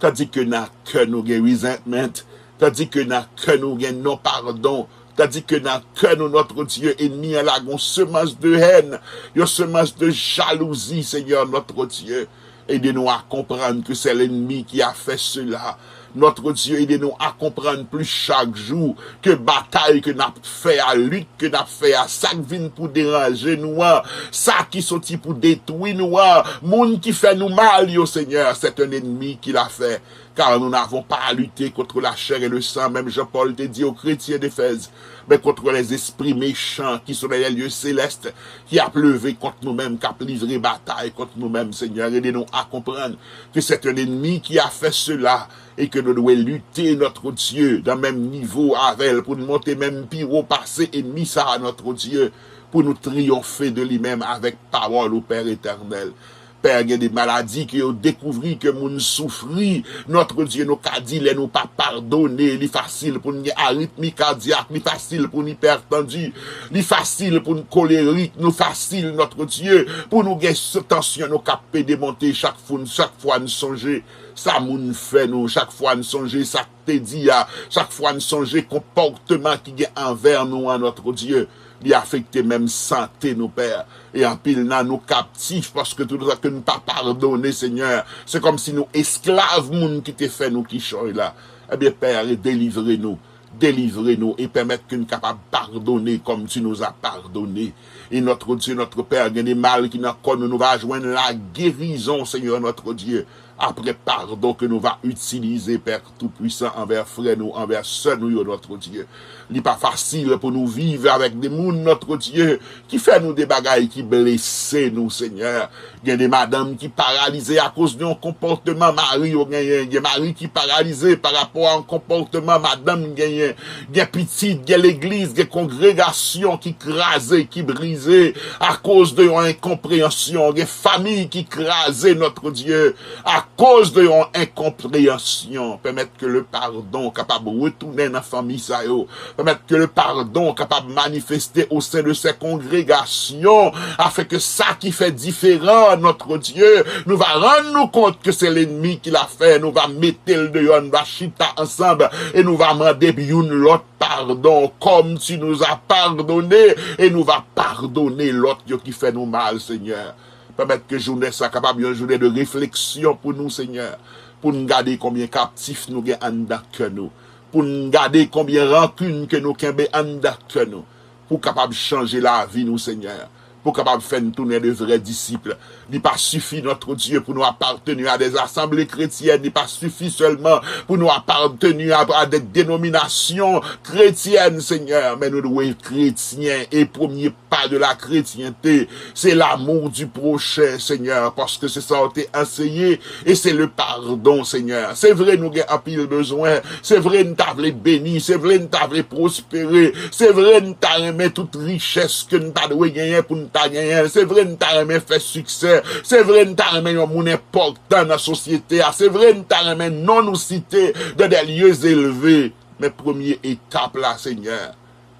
Tandis ke nan kè nou gen resentment, tandis ke nan kè nou gen non padon, tandis ke nan kè nou, notre Dieu, ennmi an lage yon semans de haine, yon semans de jalouzi, Seigneur, notre Dieu. Ede nou a konprann ke se lennmi ki a fè sela. Notre Dieu, ede nou a konprann plis chak jou ke batay ke n ap fè a, lit ke n ap fè a, sa k vin pou deranje nou an, sa ki soti pou detwi nou an, moun ki fè nou mal yo, Seigneur, c'est un ennemi qui l'a fait. Car nous n'avons pas à lutter contre la chair et le sang, menm jan Pòl te di yo kretyen Efèz, men contre les esprits méchants qui sont dans les lieux célestes, ki ap leve kont nou menm, k ap livre batay kont nou menm, Senyè. Ede nou a konprann ke c'est un ennemi qui a fait cela, e ke nou dwe lite, notre Dieu, nan menm nivo avè l, pou n monte menm pi wo pase ennmi sa a, notre Dieu, pou nou triyonfe de li menm avèk pawòl ou, Pè Etènèl. Pè, gen de maladi ke yo dekouvri ke moun soufri, notre Dieu, nou ka di lè nou pa padone, li fasil pou n gen aritmi kadyak, li fasil pou n ipètandi, li fasil pou n kolerik, nou fasil, notre Dieu, pou nou gen s-, tansyon nou k ap pede monte chak fwa n, chak fwa n sonje sa moun fè nou, chak fwa n sonje sa k te di a, chak fwa n sonje konpòteman ki gen anvè nou an, notre Dieu, li afekte menm sante nou, Pè. E anpil nan nou kaptif, paske toutotan ke n pa padone, Senyè, se kòmsi nou esklav moun ki te fè nou kichòy la. Ebyen, Pè, delivre nou. Delivre nou e pèmèt ke n kapab padone comme tu nous as pardonné. Et notre Dieu, notre Père, gen de mal ki nan kò nou, nou va jwenn la guérison, Seigneur notre Dieu, apre padon ke nou va itilize, Pè Toupwisan, anvè frè nou, anvè sè nou yo, notre Dieu. Li pa fasil pou nou viv avèk de moun, notre Dieu, ki fè nou de bagay ki blese nou, Senyè. Gen de madanm ki paralize akoz de yon konpòteman mari yo genyen. Gen mari ki paralize pa rapò a yon konpòteman madanm genyen. Gen pitit, gen legliz, gen kongregasyon ki kraze, ki brize akoz de yon enkonpreyansyon. Gen fanmi ki kraze, notre Dieu, akoz de yon enkonpreyansyon. Pèmèt ke le padon kapab retounen nan fanmi sa yo. Pèmèt ke le padon kapab manifeste au sein de ces congrégations, afin ke sa ki fè diferan, notre Dieu, nou va rann nou kont ke se lennmi ki la fè, nou va mete l deyò, nou va chita ansanm, e nou va mande youn lòt padon, comme tu nous as pardonné, e nou va padone lòt yo ki fè nou mal, Senyè. Pèmèt ke jounen sa kapab yon jounen de refleksyon pou nou, Senyè, pou n gade konbyen kaptif nou gen anndan kè nou, pou n gade konbyen rankin ke nou kenbe anndan kè nou, pou w kapab chanje lavi nou, Senyè, pou w kapab fè n tounen de vrè disip. Li pa sifi, notre Dieu, pou nou aparteni a des assemblées chrétiennes, li pa sifi sèlman pou nou aparteni a, a de denominasyon kretyèn, Senyè, men nou dwe kretyen, e premye pa de la chrétienté, c'est l'amour du prochain, Senyè, paske se sa w te anseye, e se le padon, Senyè. Se vre, nou gen anpil bezwen, se vre, n ta vle beni, se vre, n ta vle pwospere, se vre, n ta renmen tout richès ke n ta dwe genyen pou n ta genyen l, se vre, n ta renmen fè siksè, se vre, n ta renmen yon moun enpòtan nan sosyete a, se vre, n ta renmen non nou site dans des lieux élevés, men premye etap la, Senyè,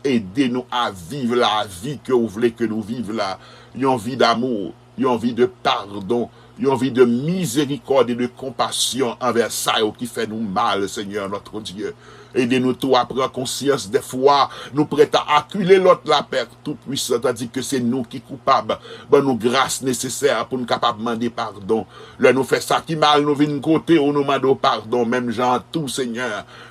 ede nou a viv lavi ke w vle ke nou viv la, yon vi damou, yon vi de padon, yon vi de mizerikòd e de konpasyon anvè sa yo ki fè nou mal, Senyè, notre Dieu. Ede nou tou a pran konsyans dèfwa nou prèt a akile lòt la, Pè Toupwisan, tandike se nou ki koupab. Ban nou gras nesesè pou n kapab mande padon. Lè nou fè sa ki mal, nou vin kote w, nou mande w padon, menm jan an tou, Senyè.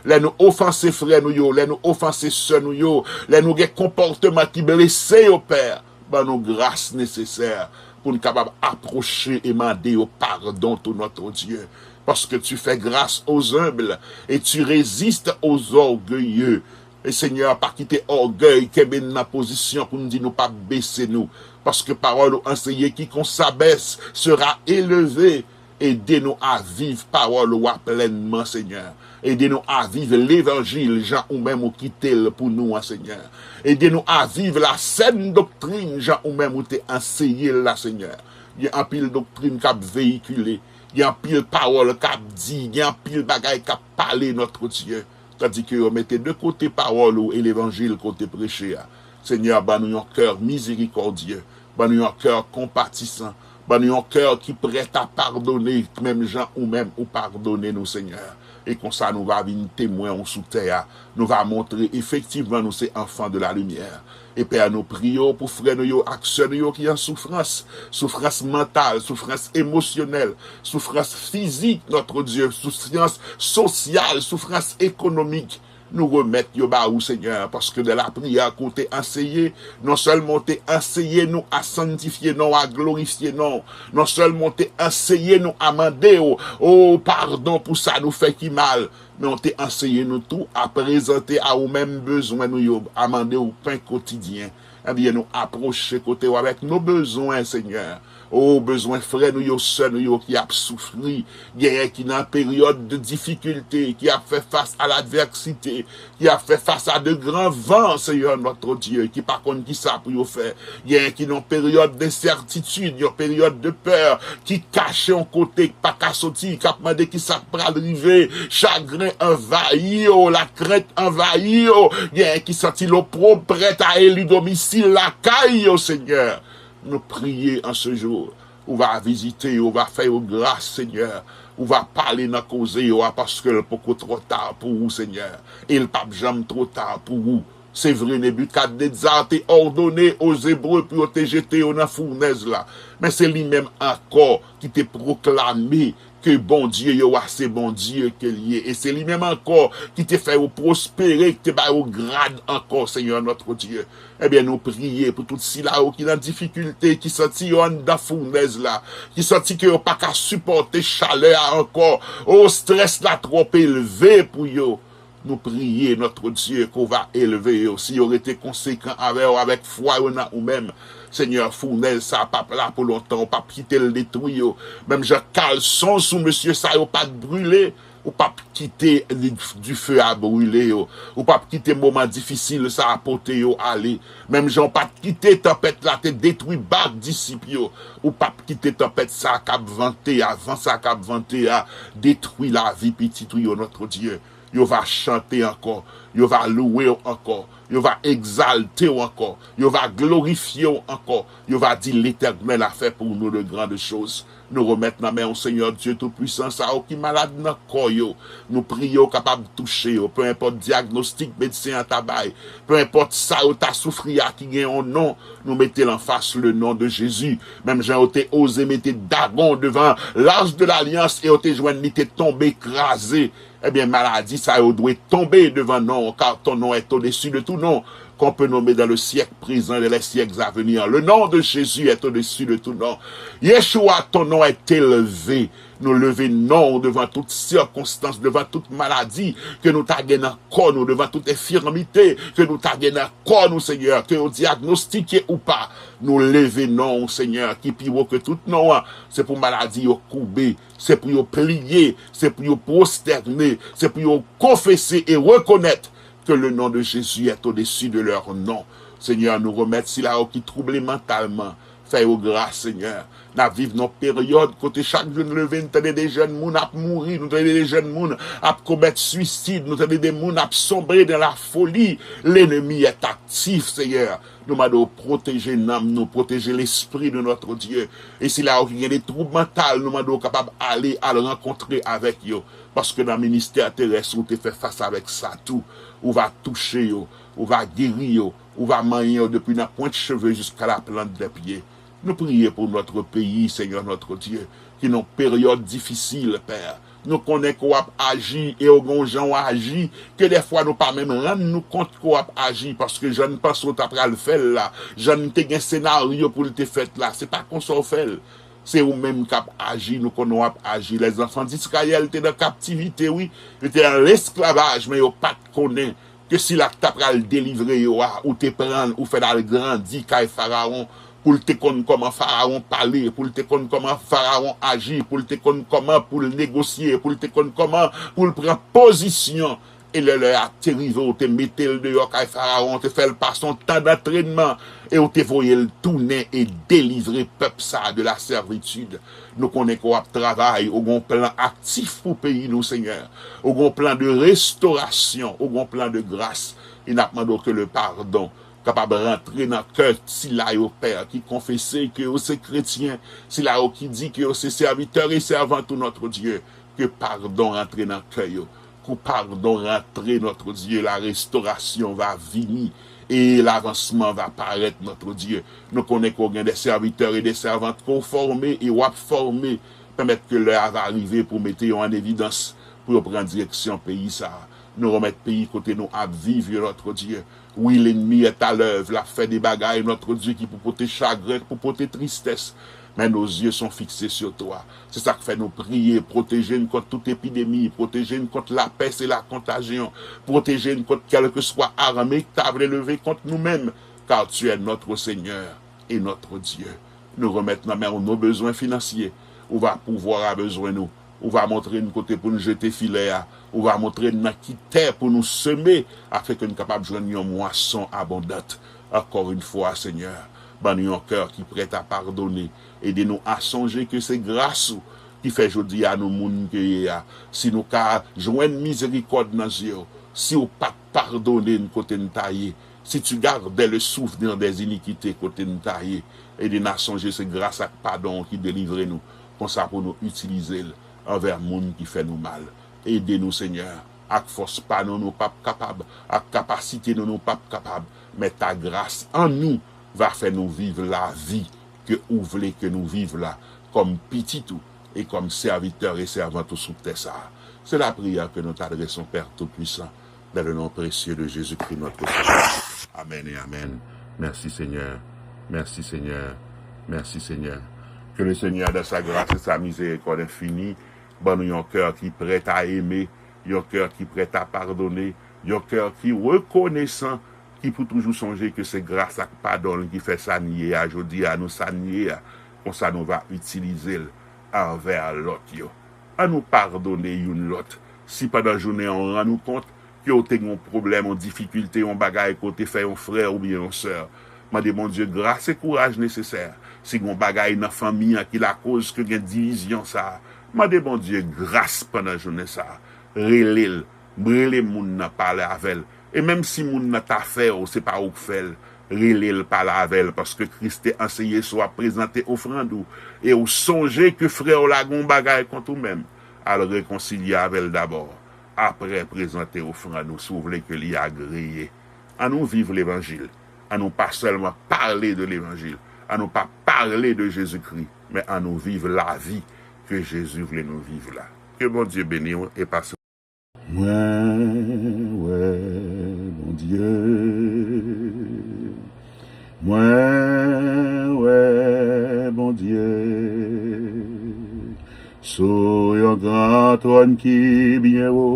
Lè nou ofanse frè nou yo, lè nou ofanse sè nou yo, lè nou gen konpòteman ki blese yo, Pè, ban nou gras nesesè pou n kapab apwoche e mande yo padon tou, notre Dieu. Parce que tu fais grâce aux humbles et tu résistes aux orgueilleux. E Senyè, pa kite ògèy kenbe n nan pozisyon pou n di nou p ap bese nou. Paske pawòl ou anseye, quiconque s'abaisse sera élevé. Ede nou a viv pawòl ou a plènman, Senyè. Ede nou a viv levanjil jan ou menm ou kite l pou nou an, Senyè. Ede nou a viv la sèn doktrin jan ou menm ou te anseye l la, Senyè. Gen anpil doktrin k ap veyikile, gen anpil pawòl k ap di, gen anpil bagay k ap pale, notre Dieu. Tandike yo mete de kote pawòl ou e levanjil ke w te preche a. Senyè, ban nou yon kè mizerikòdye, ban nou yon kè konpatisan, ban nou yon kè ki prèt a padone, menm jan ou menm ou padone nou, Senyè. E konsa nou va vin temwen ou sou tè a. Nou va montre efektivman nou se enfant de la lumière. E Pè, nou priye w pou frè nou yo ak sè nou yo ki an soufrans, soufrans mantal, soufrans emosyonèl, soufrans fizik, notre Dieu, soufrans sosyal, soufrans ekonomik. Nou remèt yo ba ou, Senyè, paske de la priyè ke w te anseye, non sèlman w te anseye nou a sanntifye non w, a glorifye non w, non sèlman w te anseye nou a mande w, o, padon pou sa nou fè ki mal, men w te anseye nou tou a prezante a ou menm bezwen nou yo, a mande w pen kotidyen. Ebyen, nou apwoche kote w avèk nou bezwen, Senyè. O, bezwen frè nou yo, sè nou yo ki ap soufri, genyen ki nan peryòd de difikilte, ki ap fè fas a ladvèsite, ki ap fè fas a de gran van, Senyè notre Dieu, ki pa konn kisa pou yo fè. Genyen ki nan peryòd densètitid, yon peryòd de pè, ki kache yon kote, ki pa ka soti, k ap mande kisa k pral rive. Chagren anvayi yo, lakrent anvayi yo. Genyen ki santi l opwob, prèt a eli domisil lakay yo, Senyè. Nou priye an se jou. Ou va vizite yo, ou va fè yo gras, Senyè. Ou va pale nan koze yo a, paske l poko twò ta pou ou, Senyè. E l p ap janm twò ta pou ou. Se vre, Nebikadnetza te òdone o Zebre pou yo te jete yo nan founèz la. Men se li menm ankò ki te pwoklame ke Bondye yo a se Bondye ke l ye. E se li menm ankò ki te fè yo pwospere, ki te ba yo grad ankò, Senyè notre Dieu. Ebyen, nou priye pou tout sila yo ki nan difikilte, ki santi yo anndan founèz la, ki santi ke yo pa ka sipòte chalè a ankò. O, strès la twòp elve pou yo. Nou priye, notre Dieu, ke w va elve yo. Si yo rete konsekan avè w, avèk fwa yo nan ou menm, Senyè, founèz sa p ap la pou lontan, ou p ap kite l detwi yo. Menm jan kalson sou mesye sa yo pa t brile, ou p ap kite dife a brile yo. Ou p ap kite moman difisil sa a pote yo ale. Menm jan ou pa t kite tanpèt la te detwi bak disip yo, ou p ap kite tanpèt sa a k ap vante a, van sa a k ap vante a, detwi lavi pitit ou yo, notre Dieu. Yo va chante ankò, yo va louwe w ankò, yo va egzalte w ankò, yo va glorifye w ankò, yo va di, Letènèl a fè pou nou de grandes choses. Nou remèt nan men w, Senyè Dye Toupisan, sa yo ki malad nan kò yo. Nou priye w kapab touche yo, pe enpòt dyagnostik medsen an ta bay, pe enpòt sa yo ta soufri a ki gen yon non, nou mete l anfas le non de Jezi. Menm jan yo te oze mete dagon devan l'Arche de l'Alliance e yo te jwenn li te tonbe kraze, ebyen, maladi sa yo dwe tonbe devan non w, car ton nom est au-dessus de tout nom. qu'on peut nommer dans le siècle présent et les siècles à venir. Le nom de Jésus est au-dessus de tout nom. Yeshua, ton nom est élevé. Nou leve non w devan tout sikonstans, devan tout maladi ke nou ta gen nan kò nou, devan tout enfimite ke nou ta gen nan kò nou, Senyè, ke yo dyagnostike ou pa. Nou leve non w, Senyè, ki pi wo ke tout non an. Se pou maladi yo koube, se pou yo pliye, se pou yo pwostène, se pou yo konfese e rekonèt que le nom de Jésus est au-dessus de leur nom. Senyè, nou remèt sila yo ki twouble mantalman. Fè yo gras, Senyè. N ap viv nan yon peryòd kote chak jou n leve, n tande de jèn moun ap mouri, nou tande de jèn moun ap komèt swisid, nou tande de moun ap sonbre dans la folie. L'ennemi est actif, Senyè. Nou mande w pwoteje nanm nou, pwoteje lespri nou, notre Dieu. E sila yo ki gen de twoub mantal, nou mande w kapab ale al rankontre avèk yo. Paske nan ministè terès ou te fè fas avèk sa tou. Ou va touche yo, ou va geri yo, ou va manyen yo depi nan pwent cheve jiska la plant dè pye. Nou priye pou notre pays, Seigneur notre Dieu, ki nan yon peryòd difisil, Pè. Nou konnen ke w ap aji e w gen yon jan w aji ke dèfwa nou pa menm rann nou kont ke w ap aji, paske jan n panse w ta pral fè l la, jan n te gen senaryo pou l te fèt la, se pa konsa w fè l. Se ou menm k ap aji, nou konnen w ap aji. Lèzanfan Dizrayèl te nan kaptivite, wi. Yo te nan lesklavaj, men yo pa t konnen ke sila k ta pral delivre yo a, ou te pran l, ou fè l al grandi kay Farawon, pou l te konn kòman Farawon pale, pou l te konn kòman Farawon aji, pou l te konn kòman pou l negosye, pou l te konn kòman pou l pran pozisyon. E lè lè a te rive, ou te mete l deyò kay Farawon, ou te fè l pase yon tan dantrènman, e ou te voye l tounen e delivre pèp sa a de la sèvitid. Nou konnen ke w ap travay, ou gen yon plan aktif pou peyi nou, Senyè. Ou gen yon plan de restorasyon, ou gen yon plan de gras. E n ap mande w ke le padon kapab rantre nan kè sila yo, Pè, ki konfese ke yo se kretyen, sila yo ki di ke yo se sèvitè e sèvant ou, notre Dieu, ke padon rantre nan kè yo. Kou padon rantre, notre Dieu, la restauration va vini e lavansman va parèt, notre Dieu. Nou konnen ke w gen de sèvitè e de sèvant ke w fòme e w ap fòme. Pèmèt ke lè a va rive pou mete yo an evidans, pou yo pran direksyon peyi sa a. Nou remèt peyi kote nou ap viv yo, notre Dieu. Wi, lennmi est à l'œuvre, l ap fè de bagay, notre Dieu, ki pou pote chagren, ki pou pote tristès. Men nos yeux sont fixés sur toi. Se sa k fè nou priye, pwoteje n kont tout epidemi, pwoteje n kont lapès e lakontajyon, pwoteje n kont kèlkeswa ame k ta vle leve kont nou menm, car tu es notre Seigneur et notre Dieu. Nou remèt nan men w nos besoins financiers. Ou va pouvwa a bezwen nou. Ou va montre n kote pou n jete filè a. Ou va montre n nan ki tè pou nou seme, afenke n kapab jwenn yon mwason abondant. Encore une fois, Seigneur, ban nou yon kè ki prèt a padone. Ede nou a sonje ke se gras ou ki fè jodi a nou moun ke ye a. Si nou ka jwenn mizerikòd nan zye w, si w pa t padone n kote n ta ye, si tu gardais le souvenir des iniquités kote n ta ye, ede n a sonje se gras ak padon w ki delivre nou, konsa pou nou itilize l anvè moun ki fè nou mal. Ede nou, Senyè. Ak fòs pa nou, nou p ap kapab. Ak kapasite nou, nou p ap kapab. Men ta gras an nou va fè nou viv lavi ke ou vle ke nou viv la, kòm pitit ou e kòm sèvitè e sèvant ou sou tè sa a. Se lapriyè ke nou t adrese w, Père Tout-Puissant, dans le nom précieux de Jésus-Christ, notre Sauveur. Amen et amen. Merci, Seigneur. Merci, Seigneur. Merci, Seigneur. Que le Seigneur, dans sa grâce et sa miséricorde infinie, ban nou yon kè ki prèt a eme, yon kè ki prèt a padone, yon kè ki rekonesan, ki pou toujou sonje ke se gras ak padon l ki fè sa n ye a jodi a, nou sa n ye a. Konsa nou va itilize l anvè lòt yo. An nou padone youn lòt. Si pandan jounen an w rann ou kont ke w te gen yon pwoblèm, yon difikilte, yon bagay ke w te fè yon frè oubyen yon sè, mande Bondye gras e kouraj nesesè. Si gen yon bagay nan fanmi an ki lakoz ke gen divizyon sa a, mande Bondye gras pandan jounen sa a. Rele l, rele moun nan, pale avè l. E menm si moun nan ta fè w, se pa ou k fè l, rele l, pale avè l, paske Kris te anseye si w ap prezante ofrann ou, e w sonje ke frè w la gen yon bagay kont ou menm, al rekonsilye avè l dabò. Apre, prezante ofrann ou si w vle ke li agreye. An nou viv levanjil. An nou pa sèlman pale de levanjil. An nou pa pale de Jezikri, men an nou viv lavi ke Jezi vle nou viv la. Ke Bondye beni w e pase. Mwen wè Bondye. Mwen wè Bondye sou yon gran twòn ki byen wo,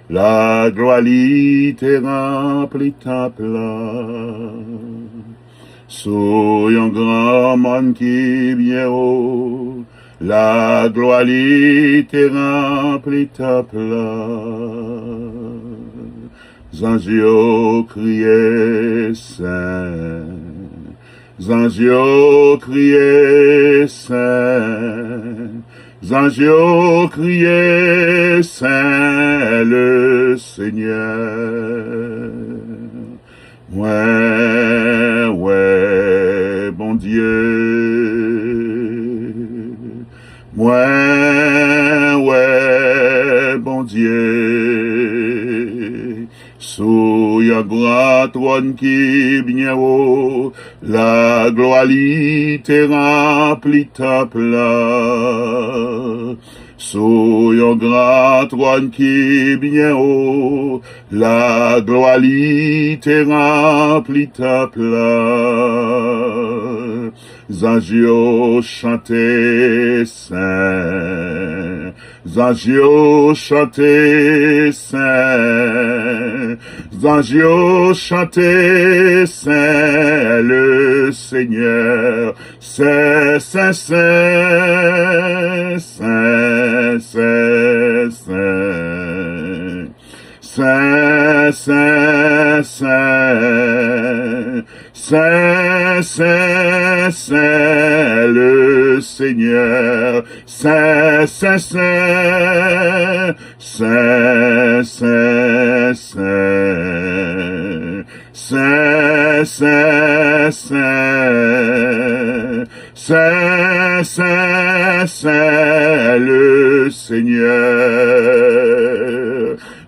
laglwa li te ranpli tanp lan. Sou yon gran mòn ki byen wo, laglwa li te ranpli tanp lan. Zanj yo kriye sen. Zanj yo kriye sen. Zanj yo kriye sen le Senyè. Mwen wè Bondye. Mwen wè Bondye sou yon gran twòn ki byen wo, laglwa li te ranpli tanp lan. Sou yon gran twòn ki byen wo, laglwa li te ranpli tanp lan. Zanj yo chante sen. Zanj yo chante sen. Zanj yo chante sen le Senyè. Sen, sen, sen, sen, sen, sen. Sen, sen, sen. Sen, sen, sen, le Senyè. Sen, sen, sen. Sen, sen, sen. Sen, sen, sen. Sen, sen, sen, le Senyè.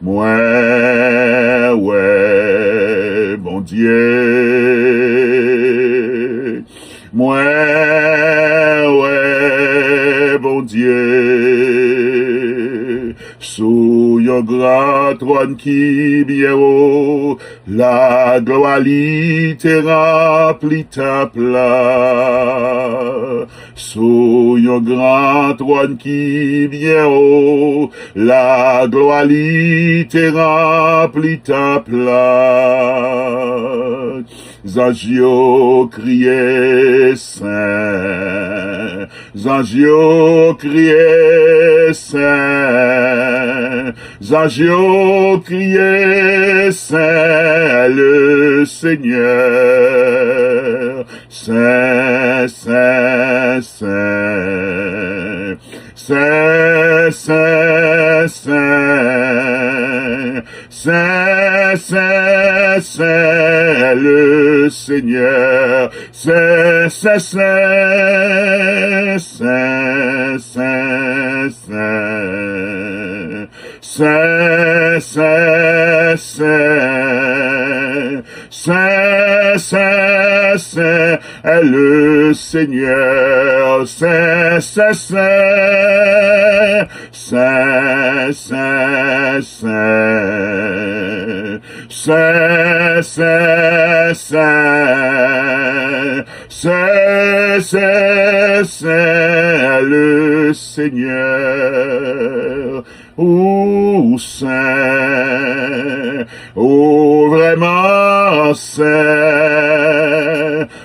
Mwen wè Bondye. Mwen wè Bondye sou yon gran twòn ki byen wo, laglwa li te ranpli tanp lan. Sou yon gran twòn ki byen wo, laglwa li te ranpli tanp lan. Zanj yo kriye sen. Zanj yo kriye sen. Zanj yo kriye sen le Senyè. Sen, sen, sen. Sen, sen, sen. Sen, sen, sen, le Senyè. Sen, sen, sen. Sen, sen, sen. Sen, sen, sen. Sen, sen, sen, le Senyè. Sen, sen, sen. Sen, sen, sen. Sen, sen, sen. Sen, sen, sen, le Senyè. Ou sen, ou vrèman sen.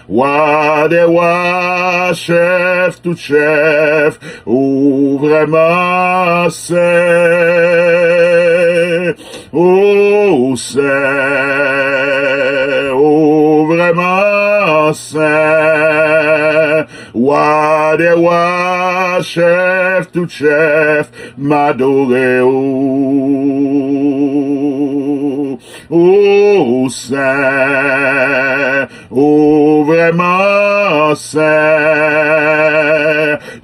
Wa dè wa, chèf tout chèf, ou vrèman sen. Ou sen, ou vrèman sen. Wa dè wa, chèf tout chèf, m adore w. Ou sen, ou vrèman sen.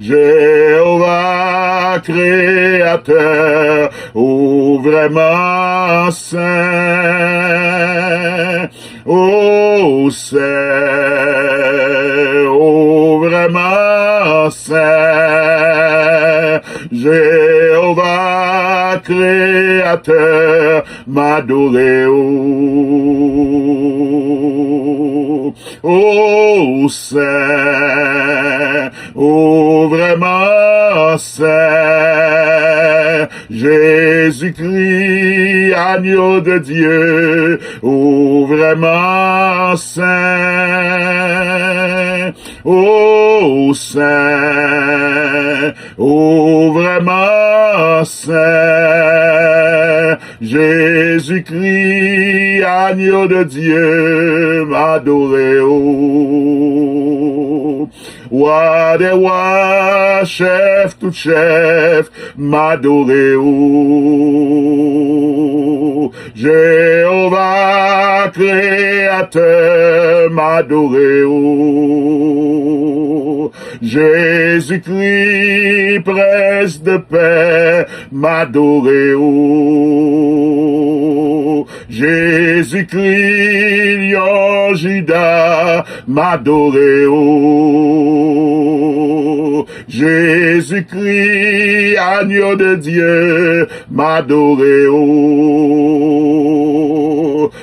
Jewova, kreyatè, ou vrèman sen. Ou sen, ou vrèman sen. Jewova, kreyatè, m adore w. Ou sen, ou vrèman sen. Jezikri, agno de Dye, ou vrèman sen. Ou sen, ou vrèman sen. Jezikri, agno de Dye, m adore ou. Wa dè wa, chèf tout chèf, m adore ou. Jewova, kreyatè, m adore ou. Jezikri, prens de pè, m adore ou. Jezikri, lyon Jida, m adore ou. Jezikri, agno de Dye, m adore ou.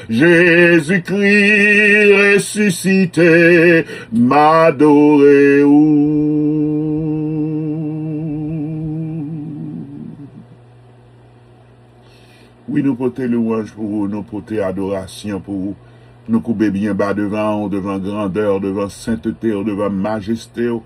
Jezikri resisite, m adore ou. Wi, nou pote louwanj pou ou, nou pote adorasyon pou ou. Nou koube byen ba devan ou, devan grandè w, devan sentete w, devan majeste w,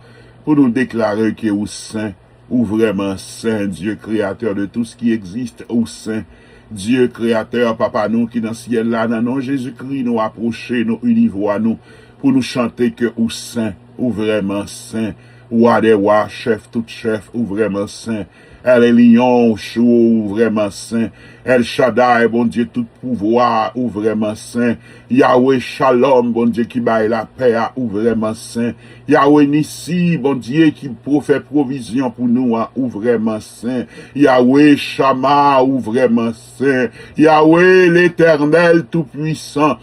pou nou deklare ke ou sen, ou vrèman sen, Dye kreyatè de tout ce qui existe, ou sen. Dye kreyatè, Papa nou ki nan syèl la, nan non Jezikri, nou apwoche, nou ini vwa nou, pou nou chante ke ou sen, ou vrèman sen. Wa dè wa, chèf tout chèf, ou vrèman sen. El Elyon, Chou, ou vrèman sen. El Shaddai, Bondye tout pouvwa, ou vrèman sen. Yawe Shalom, Bondye ki bay lapè a, ou vrèman sen. Yawe Nisi, Bondye ki pou fè pwovizyon pou nou a, ou vrèman sen. Yawe Shama, ou vrèman sen. Yawe Letènèl Toupwisan,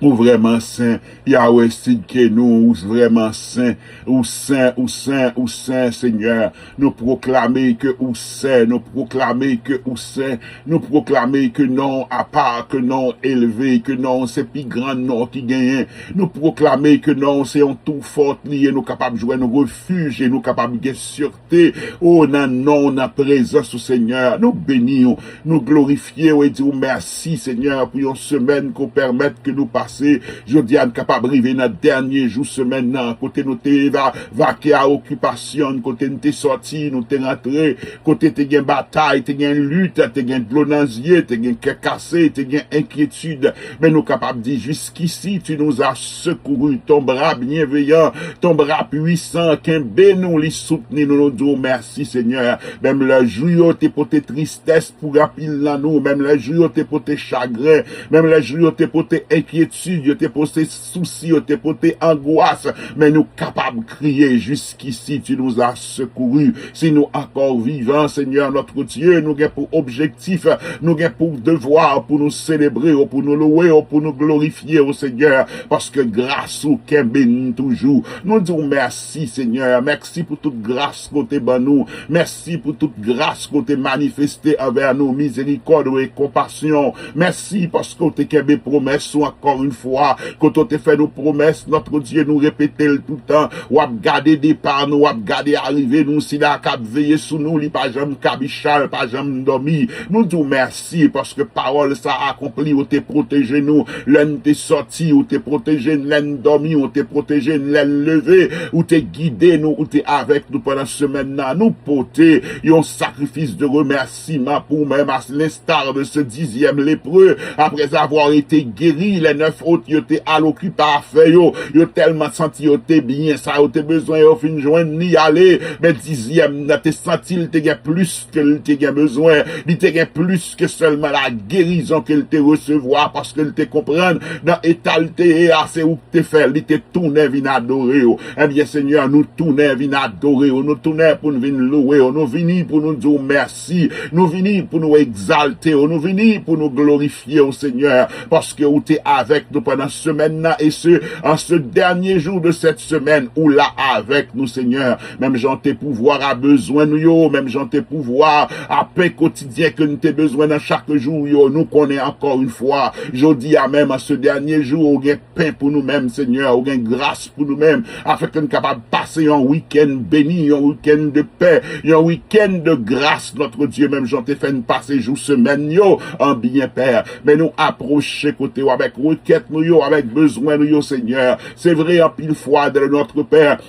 ou vrèman sen. Yawe Sidkenu, ou vrèman sen. Ou sen, ou sen, ou sen, Senyè. Nou pwoklame ke ou sen, nou pwoklame ke ou sen, nou pwoklame ke non w apa, ke non w elve, ke non w se pi gran non ki genyen. Nou pwoklame ke non w se yon tou fò li ye, nou kapab jwenn refij e nou kapab gen sirte, o, nan non w, nan prezans ou, Senyè. Nou beni w, nou glorifye w e di w mèsi, Senyè, pou yon semèn ke w pèmèt ke nou pase. Jodi a, n kapab rive nan dènye jou semèn nan, kote nou te eva- vake a okipasyon n, kote n te sòti, nou te rantre, kote te gen batay, te gen lit, te gen dlo nan zye, te gen kè kase, te gen enkyetid. Men nou kapab di, jusqu'ici, tu nous as secourus, ton bras bienveillant, ton bras puissant, kenbe nou, li soutni nou, nou di w mèsi, Senyè. Menm lè jou yo te pote tristès pou anpil nan nou, menm lè jou yo te pote chagren, menm lè jou yo te pote enkyetid, yo te pote sousi, yo te pote angwas, men nou kapab kriye, jusqu'ici tu nous as secourus. Si nou ankò vivan, Senyè, notre Dieu, nou gen pou objektif, nou gen pou devwa pou nou selebre w, pou nou louwe w, pou nou glorifye w, Senyè, paske gras ou kenbe n toujou. Nou di w mèsi, Senyè. Mèsi pou tout gras ke w te ban nou. Mèsi pou tout gras ke w te manifeste anvè nou, mizerikòd ou e konpasyon. Mèsi paske w te kenbe pwomès ou ankò yon fwa. Kote w te fè nou pwomès, notre Dieu, nou repete l toutan. W ap gade depa nou, w ap gade arive nou. Sila k ap veye sou nou, li pa janm kabicha, l pa janm dòmi. Nou di w mèsi paske pawòl sa akonpli, ou te pwoteje nou. Lè n te sòti, ou te pwoteje n. Lè n dòmi, ou te pwoteje n. Lè n leve, ou te gide nou, ou te avèk nou pandan semèn nan. Nou pote yon sakrifis de remèsiman pou ou menm, à l'instar de ce dixième lépreux, après avoir été guéri, les neuf autres, yo te al okipe afè yo, yo tèlman santi yo te byen, sa yo te bezwen, yo fin jwenn li ale, men dizyèm nan te santi l te gen plis ke l te gen bezwen, li te gen plis ke sèlman la gerizon ke l te resevwa, paske l te konprann nan eta l te ye a, se ou k te fè l, li te tounen vin adore w. Ebyen, Senyè, nou tounen vin adore w, nou tounen pou n vin louwe w, nou vini pou nou di w mèsi, nou vini pou nou egzalte w, nou vini pou nou glorifye w, Senyè, paske ou te avèk nou pandan semèn nan, e se an se dènye jou de sèt semèn, ou la avèk nou, Senyè. Menm jan te pouvwa a bezwen nou yo, menm jan te pouvwa a pen kotidyen ke nou te bezwen nan chak jou yo, nou konnen ankò yon fwa, jodi a menm, an se dènye jou, ou gen pen pou nou menm, Senyè, ou gen gras pou nou menm, afin ke nou kapab pase yon wikenn beni, yon wikenn de pè, yon wikenn de gras, notre Dieu, menm jan te fè n pase jou semèn yo an byen, Pè. Men nou apwoche kote w avèk rekèt nou yo, avèk bezwen nou yo, Senyè. Se vre, anpil fwa, de notre Père,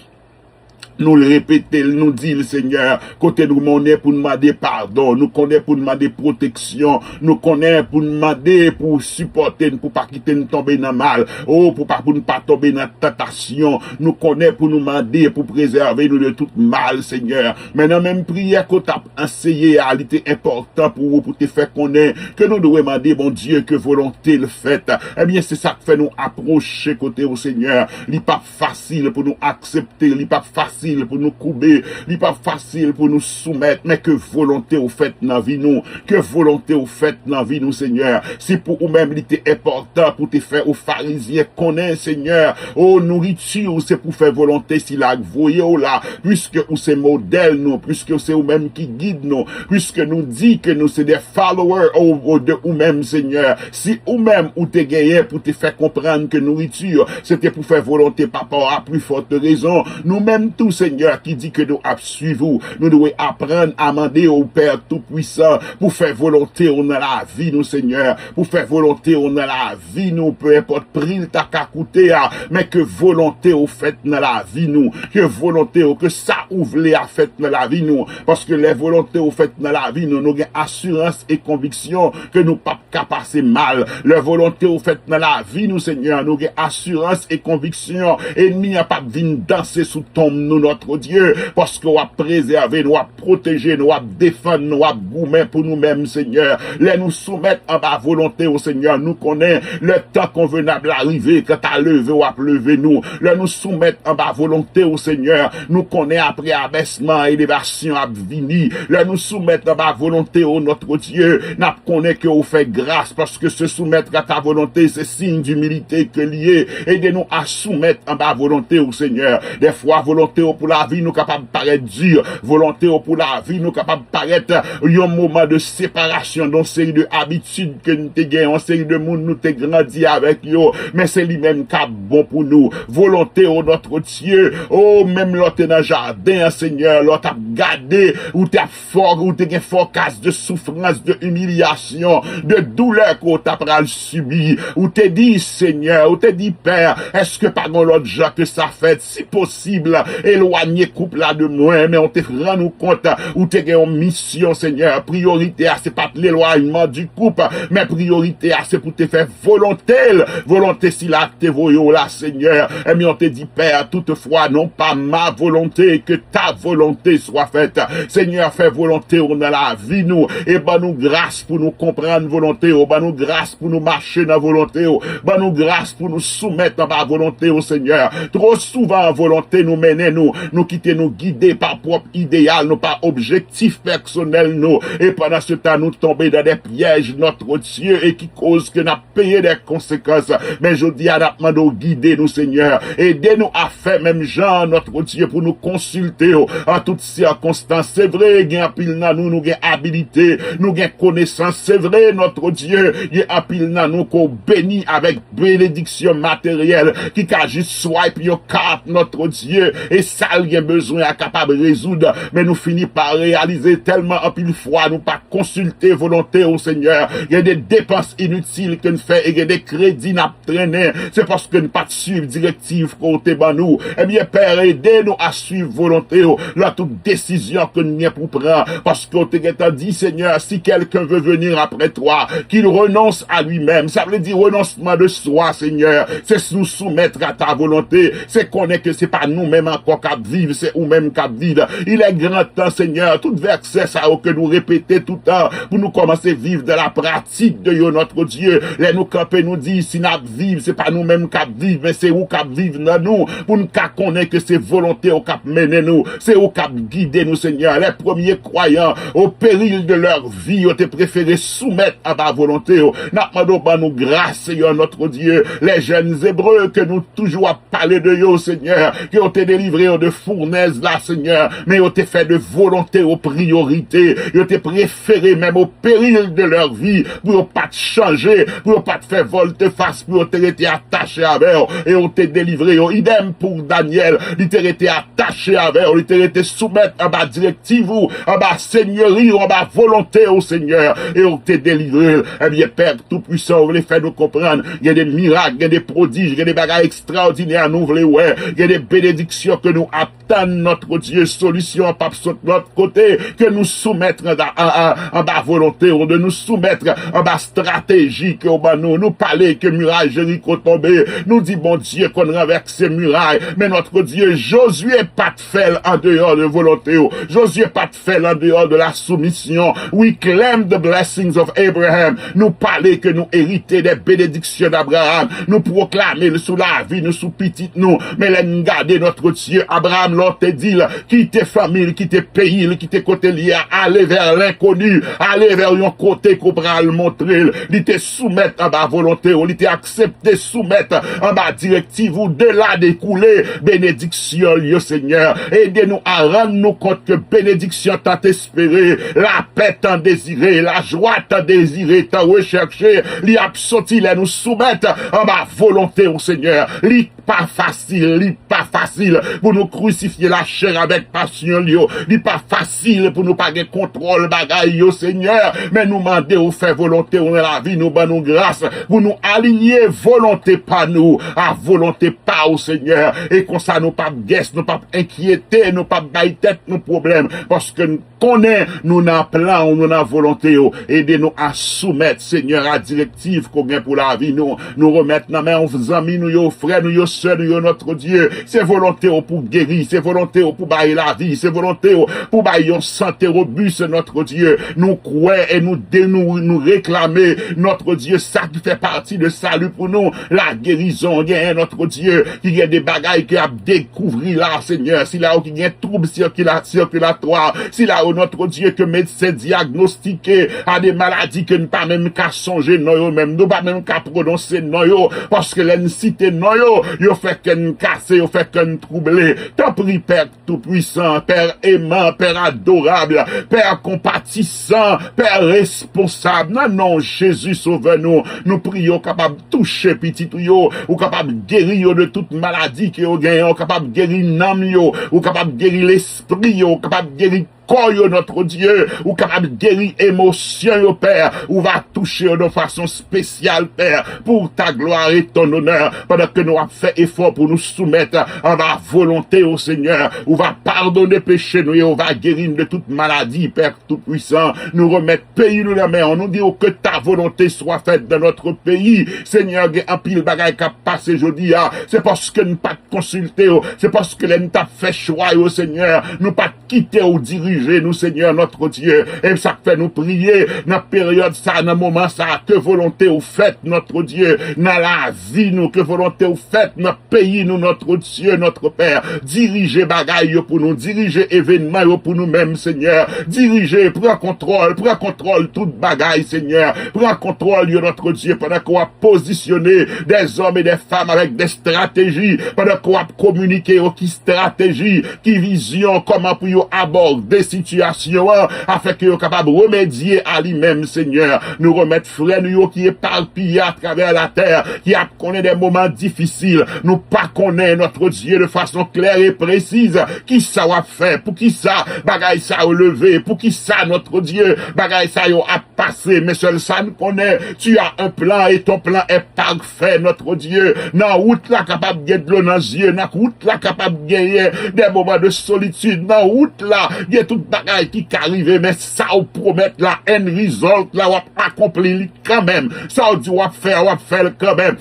nou repete l, nou di l, Senyè, kote nou konnen pou n mande padon, nou konnen pou n mande pwoteksyon, nou konnen pou n mande pou w sipòte n, pou pa kite n tonbe nan mal, o, pou pa, pou n pa tonbe nan tantasyon, nou konnen pou nou mande pou prezève nou de tout mal, Senyè. Men nan menm priyè ke w t ap anseye a, li te enpòtan pou ou pou te fè konnen ke nou dwe mande Bondye ke volonte l fèt. Ebyen, se sa k fè nou apwoche kote w, Senyè. Li p ap fasil pou nou aksepte, li p ap fasil pou nou koube, li p ap fasil pou nou soumèt, men ke volonte w fèt nan vi nou, ke volonte w fèt nan vi nou, Senyè. Si pou ou menm li te enpòtan pou te fè ou Farizyen konnen, Senyè, o, nouriti w se pou fè volonte sila k voye w la, piske ou se modèl nou, piske se ou menm ki gid nou, piske nou di ke nou se de follower o, o de ou menm, Senyè. Si ou menm ou te genyen pou te fè konprann ke nouriti se te pou fè volonte Papa w a, plus forte raison, nou menm tou, Senyè, ki di ke nou ap suiv ou, nou dwe aprann a mande w, Pè Toupwisan, pou fè volonte w nan lavi nou, Senyè, pou fè volonte w nan lavi nou, pe enpòt pri l ta ka koute a, men ke volonte w fèt nan lavi nou, ke volonte w, ke sa ou vle a fèt nan lavi nou, paske lè volonte w fèt nan lavi nou, nou gen asirans e konviksyon ke nou p ap ka pase mal. Lè volonte w fèt nan lavi nou, Senyè, nou gen asirans e konviksyon, enmi an p ap vin danse sou tonm nou, notre Dieu, paske w ap prezève nou, w ap pwoteje nou, w ap defann nou, w ap goumen pou nou menm, Senyè. Lè nou soumèt anba volonte w, Senyè, nou konnen lè tan konvenab la rive, kan ta leve, w ap leve nou. Lè nou soumèt anba volonte w, Senyè, nou konnen apre abèsman, elevasyon ap vini. Lè nou soumèt anba volonte w, notre Dieu, n ap konnen ke ou fè gras, paske se soumettre à ta volonté, se signe d'humilité ke li ye. Ede nou a soumèt anba volonte w, Senyè. Dèfwa, volonte w pou lavi nou kapab parèt di, volonte w pou lavi nou kapab parèt yon moman de separasyon, yon seri de abitid ke nou te gen, yon seri de moun nou te grandi avèk yo, men se li menm k ap bon pou nou. Volonte w, notre Dieu, o, menm lè w te nan jaden an, Senyè, lè w t ap gade, ou te ap fò, ou te gen fòkas de soufrans, de imilyasyon, de doulè ke w ta pral sibi. Ou te di, Senyè, ou te di, Pè, èske pa gen lòt jan ke sa fèt? Si posib, elwanye koup la de mwen, men w te rann ou kont, ou te gen yon misyon, Senyè. Priyorite a, se pa t lelwanyman di koup, men priyorite a, se pou te fè volonte l, volonte sila k te voye w la, Senyè. Ebyen, w te di, Pè, toutefwa, non pa ma volonté, que ta volonté soit faite. Senyè, fè volonte w nan lavi nou, e ban nou gras pou nou konprann volonte w, ban nou gras pou nou mache nan volonte w, ban nou gras pou nou soumèt anba volonte w, Senyè. Twò souvan, volonte nou mennen nou, nou kite nou gide pa pwòp ideyal nou, pa objektif pèsonèl nou, e pandan se tan, nou tonbe nan de pyèj, notre Dieu, e ki koz ke n ap peye de konsekans. Men jodi a, n ap mande w gide nou, Senyè. Ede nou a fè menm jan, notre Dieu, pou nou konsilte w an tout sikonstans. Se vre, gen anpil nan nou, nou gen abilite, nou gen konesans. Se vre, notre Dieu, gen anpil nan nou ke w beni avèk benediksyon materyèl ki ka jis swipe yon kat, notre Dieu, e sa l gen bezwen a kapab rezoud. Men nou fini pa reyalize tèlman anpil fwa nou pa konsilte volonte w, Senyè. Gen de depans initil ke n fè e gen de kredi n ap trennen. Se paske n pa t swiv direktiv ke w te ban nou. Ebyen, Pè, ede nou a swiv volonte w nan tout desizyon ke n gen pou pran. Paske w te gentan di, Senyè, si quelqu'un veut venir après toi, qu'il renonce à lui-même. Sa vle di renonsman de swa, Senyè. Se nou soumèt a ta volonte. Se konnen ke se pa nou menm ankò k ap viv, se ou menm k ap viv. Il est grand temps, Seigneur, tout vèsè sa yo ke nou repete toutan pou nou kòmanse viv dans la pratique de yo, notre Dieu. Lè nou kanpe, nou di, si n ap viv, se pa nou menm k ap viv, men se ou k ap viv nan nou, pou n ka konnen ke se volonte ou k ap mennen nou, se ou k ap gide nou, Seigneur. Les premiers croyants, au péril de leur vie, yo te prefere soumèt anba volonte ou. N ap mande w ban nou gras, Seigneur, notre Dieu. Les jeunes Hébreux ke nou toujou ap pale de yo, Seigneur, ke yo te delivre yo de founèz la, Seigneur, men yo te fè de volonte ou priyorite. Yo te prefere menm au péril de leur vie pou yo pa t chanje, pou yo pa t fè volte fas, pou yo te rete atache avè w, e yo te delivre yo. Idèm pou Danyèl, li te rete atache avè w, li te rete soumèt anba direktiv ou, anba senyeri ou, anba volonte ou, Seigneur, e yo te delivre l. Ebyen, Pè Toupwisan, ou vle fè nou konprann, gen de mirak, gen de pwodij, gen de bagay ekstraòdinè nou vle wè, gen de benediksyon ke nou ap tann, notre Dieu, solisyon an p ap sot lòt kote ke nou soumèt anba, an, an, anba volonte ou, de nou soumèt anba estrateji ke w ban nou. Nou pale ke miray Jeriko tonbe, nou di Bondye konn ranvèse miray, men notre Dieu, Jozye pa t fè l andeyò de volonte ou, Jozye pa t fè l andeyò de la soumisyon. We claim the blessings of Abraham. Nou pale ke nou erite de benediksyon d'Abraham. Nou pwoklame l sou lavi nou, sou pitit nou. Men lè n gade, notre Dieu, Abraham, lè w te di l kite fanmi l, kite peyi l, kite kote l ye a, ale vè lenkoni, ale vè yon kote ke w pral montre l. Li te soumèt anba volonte ou, li te aksepte soumèt anba direktiv ou. De la dekoule benediksyon l yo, Senyè. Ede nou a rann nou kont ke benediksyon tan espere, lapè tan dezire, lajwa tan dezire, tan rechèche, li ap soti lè nou soumèt anba volonte ou, Senyè. Li pa fasil, li pa fasil pou nou krisifye lachè avèk pasyon l yo. Li pa fasil pou nou pa gen kontwòl bagay yo, Senyè. Men nou mande w fè volonte w nan lavi nou, ban nou gras pou nou alinye volonte pa nou a volonte pa w, Senyè. E konsa nou p ap gès, nou p ap enkyete, nou p ap bay tèt nou pwoblèm, paske n konnen nou nan plan w, nou nan volonte w. Ede nou a soumèt, Senyè, a direktiv ke w gen pou lavi nou. Nou remèt nan men w zanmi nou yo, frè nou yo, sè nou yo, notre Dieu. Se volonte w pou geri, se volonte w pou bay lavi, se volonte w pou bay yon sante robis, notre Dieu. Nou kwè e nou de, nou, nou reklame, notre Dieu, sa ki fè pati de sali pou nou, la gerizon. Genyen, notre Dieu, ki gen de bagay ki ap dekouvri la, Senyè. Sila yo ki gen twoub sikila-, sikilatwa, sila yo, notre Dieu, ke medsen dyagnostike a de maladi ke n pa menm ka sonje non yo menm, nou pa menm ka pwononse non yo, paske lè n site non yo, yo fè kè n kase, yo fè kè n twouble. Tanpri, Pè Toupwisan, Pè eman, Pè adorab, Pè konpatisan, Pè responsab, nan non Jezi, Sovè nou, nou priye w kapab touche pitit ou yo, ou kapab geri yo de tout maladi ke yo genyen, ou kapab geri nanm yo, ou kapab geri lespri yo, ou kapab geri kò yo, notre Dieu, ou kapab geri emosyon yo, Pè, ou va touche yo de fason espesyal, Pè, pour ta gloire et ton honneur, pandan ke nou ap fè efò pou nou soumèt anba volonte w, Senyè. Ou va padone peche nou e ou va geri n de tout maladi, Pè Toupwisan. Nou remèt peyi nou nan men w. Nou di w que ta volonté soit faite dans notre pays. Senyè, gen anpil bagay k ap pase jodi a. Se paske n pa t konsilte w. Se paske lè n t ap fè chwa yo, Senyè, nou pa t kite w dirije nou, Senyè, notre Dieu. E sa k fè nou priye nan peryòd sa, nan moman sa, que volonté w faite, notre Dieu, nan lavi nou, que volonté w faite nan peyi nou, notre Dieu, notre Père. Dirije bagay yo pou nou, dirije evènman yo pou nou menm, Senyè. Dirije, pran kontwòl, pran kontwòl tout bagay, Senyè. Pran kontwòl yo, notre Dieu, pandan ke w ap pozisyone des hommes et des femmes avec des stratégies, pandan ke w ap kominike yo ki estrateji, ki vizyon, kòman pou yo abòde sitiyasyon an, afin ke yo kapab remedye a li menm, Senyè. Nou remèt frè nou yo ki epapiye atravè latè, ki ap konnen de moman difisil. Nou pa konnen, notre Dieu, de fason klè e presiz, kisa w ap fè, poukisa bagay sa yo leve, poukisa, notre Dieu, bagay sa yo ap pase, men sèl sa n konnen, tu as un plan et ton plan est parfait, notre Dieu. Nan wout la kapab gen dlo nan zye, nan wout la kapab genyen de moman de solitid, nan wout la gen tout bagay ki ka rive, men sa w pwomèt la, end result la, w ap akonpli li kanmenm. Sa w di w ap fè, w ap fè l kanmenm.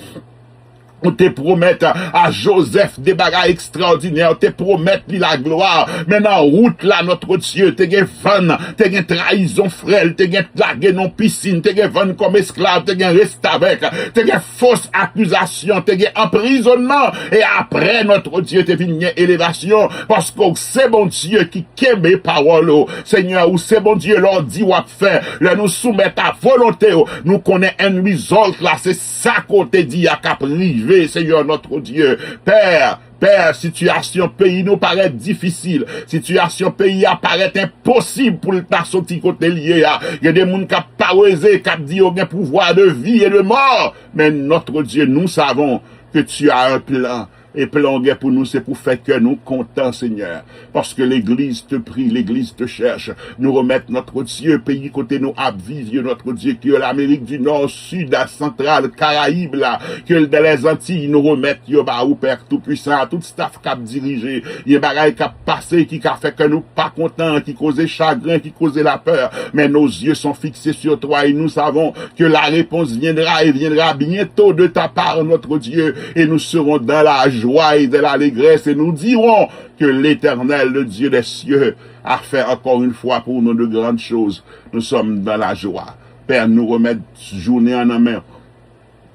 Ou te pwomèt a Jozèf de bagay ekstraòdinè, ou te pwomèt li laglwa, men nan wout la, Notre Dieu, te gen vann, te gen trayizon frè l, te gen lage nan pisin, te gen vann kòm esklav, te gen restavèk, te gen fos akizasyon, te gen anprizonnman, e apre, Notre Dieu, te vin gen elevasyon, paske w se Bondye ki kenbe pawòl ou. Senyè, ou se Bondye, lè w di w ap fè, lè nou soumèt a volonte w, nou konnen end result la, se sa ke w te di a k ap rive, Senyè, Notre Dieu. Pè, Pè, sitiyasyon peyi nou parèt difisil. Sitiyasyon peyi a parèt enposib pou l ta soti kote l ye a. Gen de moun k ap paweze, k ap di yo gen pouvwa de vi e de mò. Men, Notre Dieu, nous savons que tu as un plan. E plan w gen pou nou, se pou fè kè nou kontan, Senyè. Paske legliz te pri, legliz te chèch. Nou remèt, Notre Dieu, peyi kote nou ap viv yo, Notre Dieu, ke Lamerik di Nò, Sid, Santral, Karayib la, ke de Lèzantiy, nou remèt yo ba ou, Pè Toupwisan, a tout staf k ap dirije. Gen bagay k ap pase ki ka fè kè nou pa kontan, ki koze chagren, ki koze lapè. Mais nos yeux sont fixés sur toi et nous savons que la réponse viendra et viendra bientôt de ta part, notre Dieu, et nous serons dans la joie et dans l'allégresse et nous dirons que l'Éternel, le Dieu des cieux, a fait encore une fois pour nous de grandes choses. Nous sommes dans la joie. Pè, nou remèt jounen an nan men w.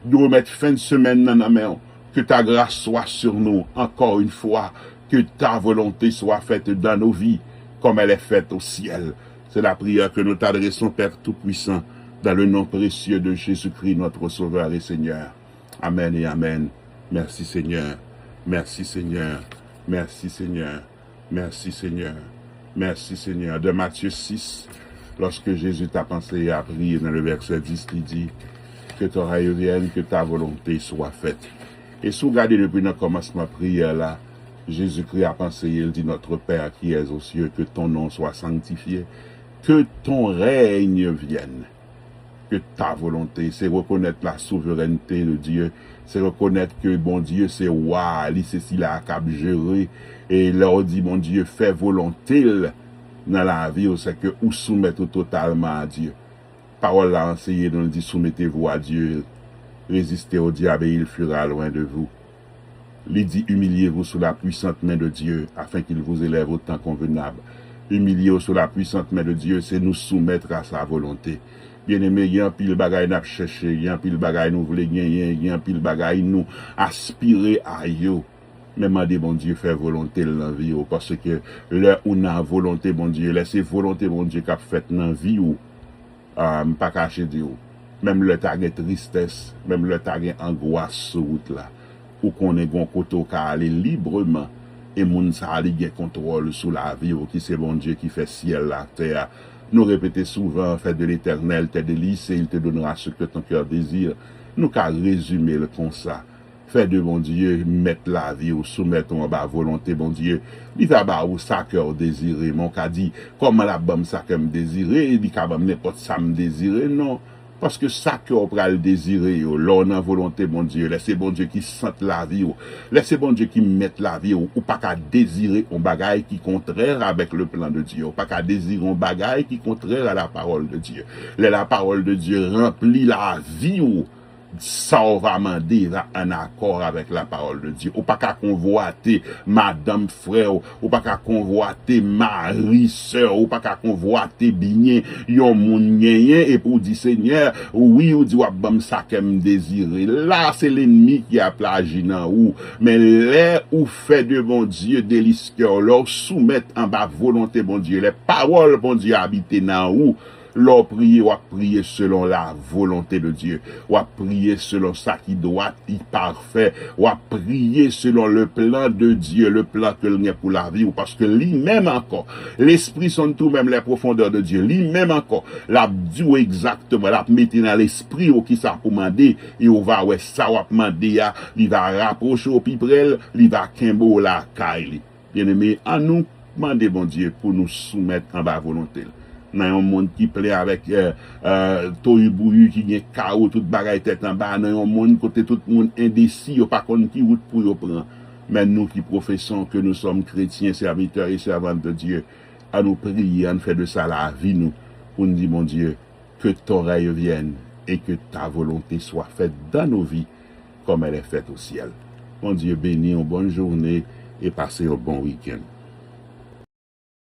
Nou remèt fen de semèn nan nan men w. Que ta grâce soit sur nous encore une fois. Que ta volonté soit faite dans nos vies comme elle est faite au ciel. C'est la prière que nous t'adressons, Père Tout-Puissant, dans le nom précieux de Jésus-Christ, notre Sauveur et Seigneur. Amen et amen. Merci Seigneur. Merci Seigneur. Merci Seigneur. Merci Seigneur. Merci Seigneur. De Matthieu six, lorsque Jésus t'a pensé à prier dans le verset dix, il dit, que ton règne vienne, que ta volonté soit faite. E si w gade depi nan kòmansman priyè la, Jezikri ap anseye, l di, Notre Père qui es aux cieux, que ton nom soit sanctifié, que ton règne vienne. Que ta volonté, se rekonèt la souveraineté de Dieu, se rekonèt ke Bondye se wa, li se sila k ap jere. E lè w di Bondye fè volonte l nan lavi w, se ke ou soumèt ou totalman a Dye. Pawòl la anseye nou, li di, Soumettez-vous à Dieu, résistez au diable et il fuira loin de vous. Li di, Humiliez-vous sous la puissante main de Dieu, afin qu'il vous élève au temps convenable. Imilye w sou la puissante main de Dieu, se nou soumettre à sa volonté. Byeneme, gen anpil bagay n ap chèche, gen anpil bagay nou vle genyen, gen anpil bagay nou aspire a yo. Men mande Bondye fè volonte l nan vi w, paske lè ou nan volonte Bondye, lè se volonte Bondye k ap fèt nan vi w, Ah, m pa kache di w, menm lè ta gen tristès, menm lè ta gen angwas sou wout la, ou konnen gon kote w ka ale libreman, e moun sa a li gen kontwòl sou lavi w, ki se Bondye ki fè syèl la ak tè a. Nou repete souvan, Fais de l'Éternel tes délices et il te donnera ce que ton cœur désire. Nou ka rezime l konsa. Fè de Bondye mèt lavi w, soumèt ou anba volonte Bondye. Li va ba ou sa kè w dezire. Men w ka di, kòman l ap ban m sa kè m dezire? Li ka ban m nenpòt sa m dezire? Non. Paske sa kè w pral dezire yo, lè w nan volonte Bondye, lè se Bondye ki sant lavi w, lè se Bondye ki mèt lavi w, ou pa ka dezire yon bagay ki kontrè avèk le plan de Dieu. Ou pa ka dezire yon bagay ki kontrè à la parole de Dieu. Lè la parole de Dieu ranpli lavi w, sa w va mande va an akò avèk la parole de Dieu. Ou pa ka konvwate madanm frè w, ou pa ka konvwate mari sè w, ou pa ka konvwate byen yon moun genyen, epi w di, Senyè, wi, ou di w ap ban m sa kè m dezire. La, se lènmi ki ap aji nan ou. Men lè ou fè de Bondye delis kè w, lè w soumèt anba volonte Bondye, lè pawòl Bondye abite nan ou, lè w priye, w ap priye selon la volonte de Dye. W ap priye selon sa ki dwat, ki pafè. W ap priye selon le plan de Dye, le plan ke l gen pou lavi w. Paske li menm ankò, Lespri sonn tou menm les profondeurs de Dieu, li menm ankò, l ap di w egzakteman, l ap mete nan lespri w kisa pou mande, e w va wè sa w ap mande a, li va rapwoche w pi pre l, li va kenbe w lakay li. Byeneme, annou mande Bondye pou nou soumèt anba volonte l. Nan yon mond ki plen avèk, eh, eh, toyibouyi, ki gen kawo, tout bagay tèt anba, nan yon mond kote tout moun endesi, yo pa konn ki wout pou yo pran. Men nou ki profesons que nous sommes chrétiens, serviteurs et servantes de Dieu, annou priye, ann fè de sa lavi nou, pou n di, Bondye, que ton règne vienne et que ta volonté soit faite dans nos vies, comme elle est faite au ciel. Bondye beni w, bòn jounen e pase yon bon wikenn.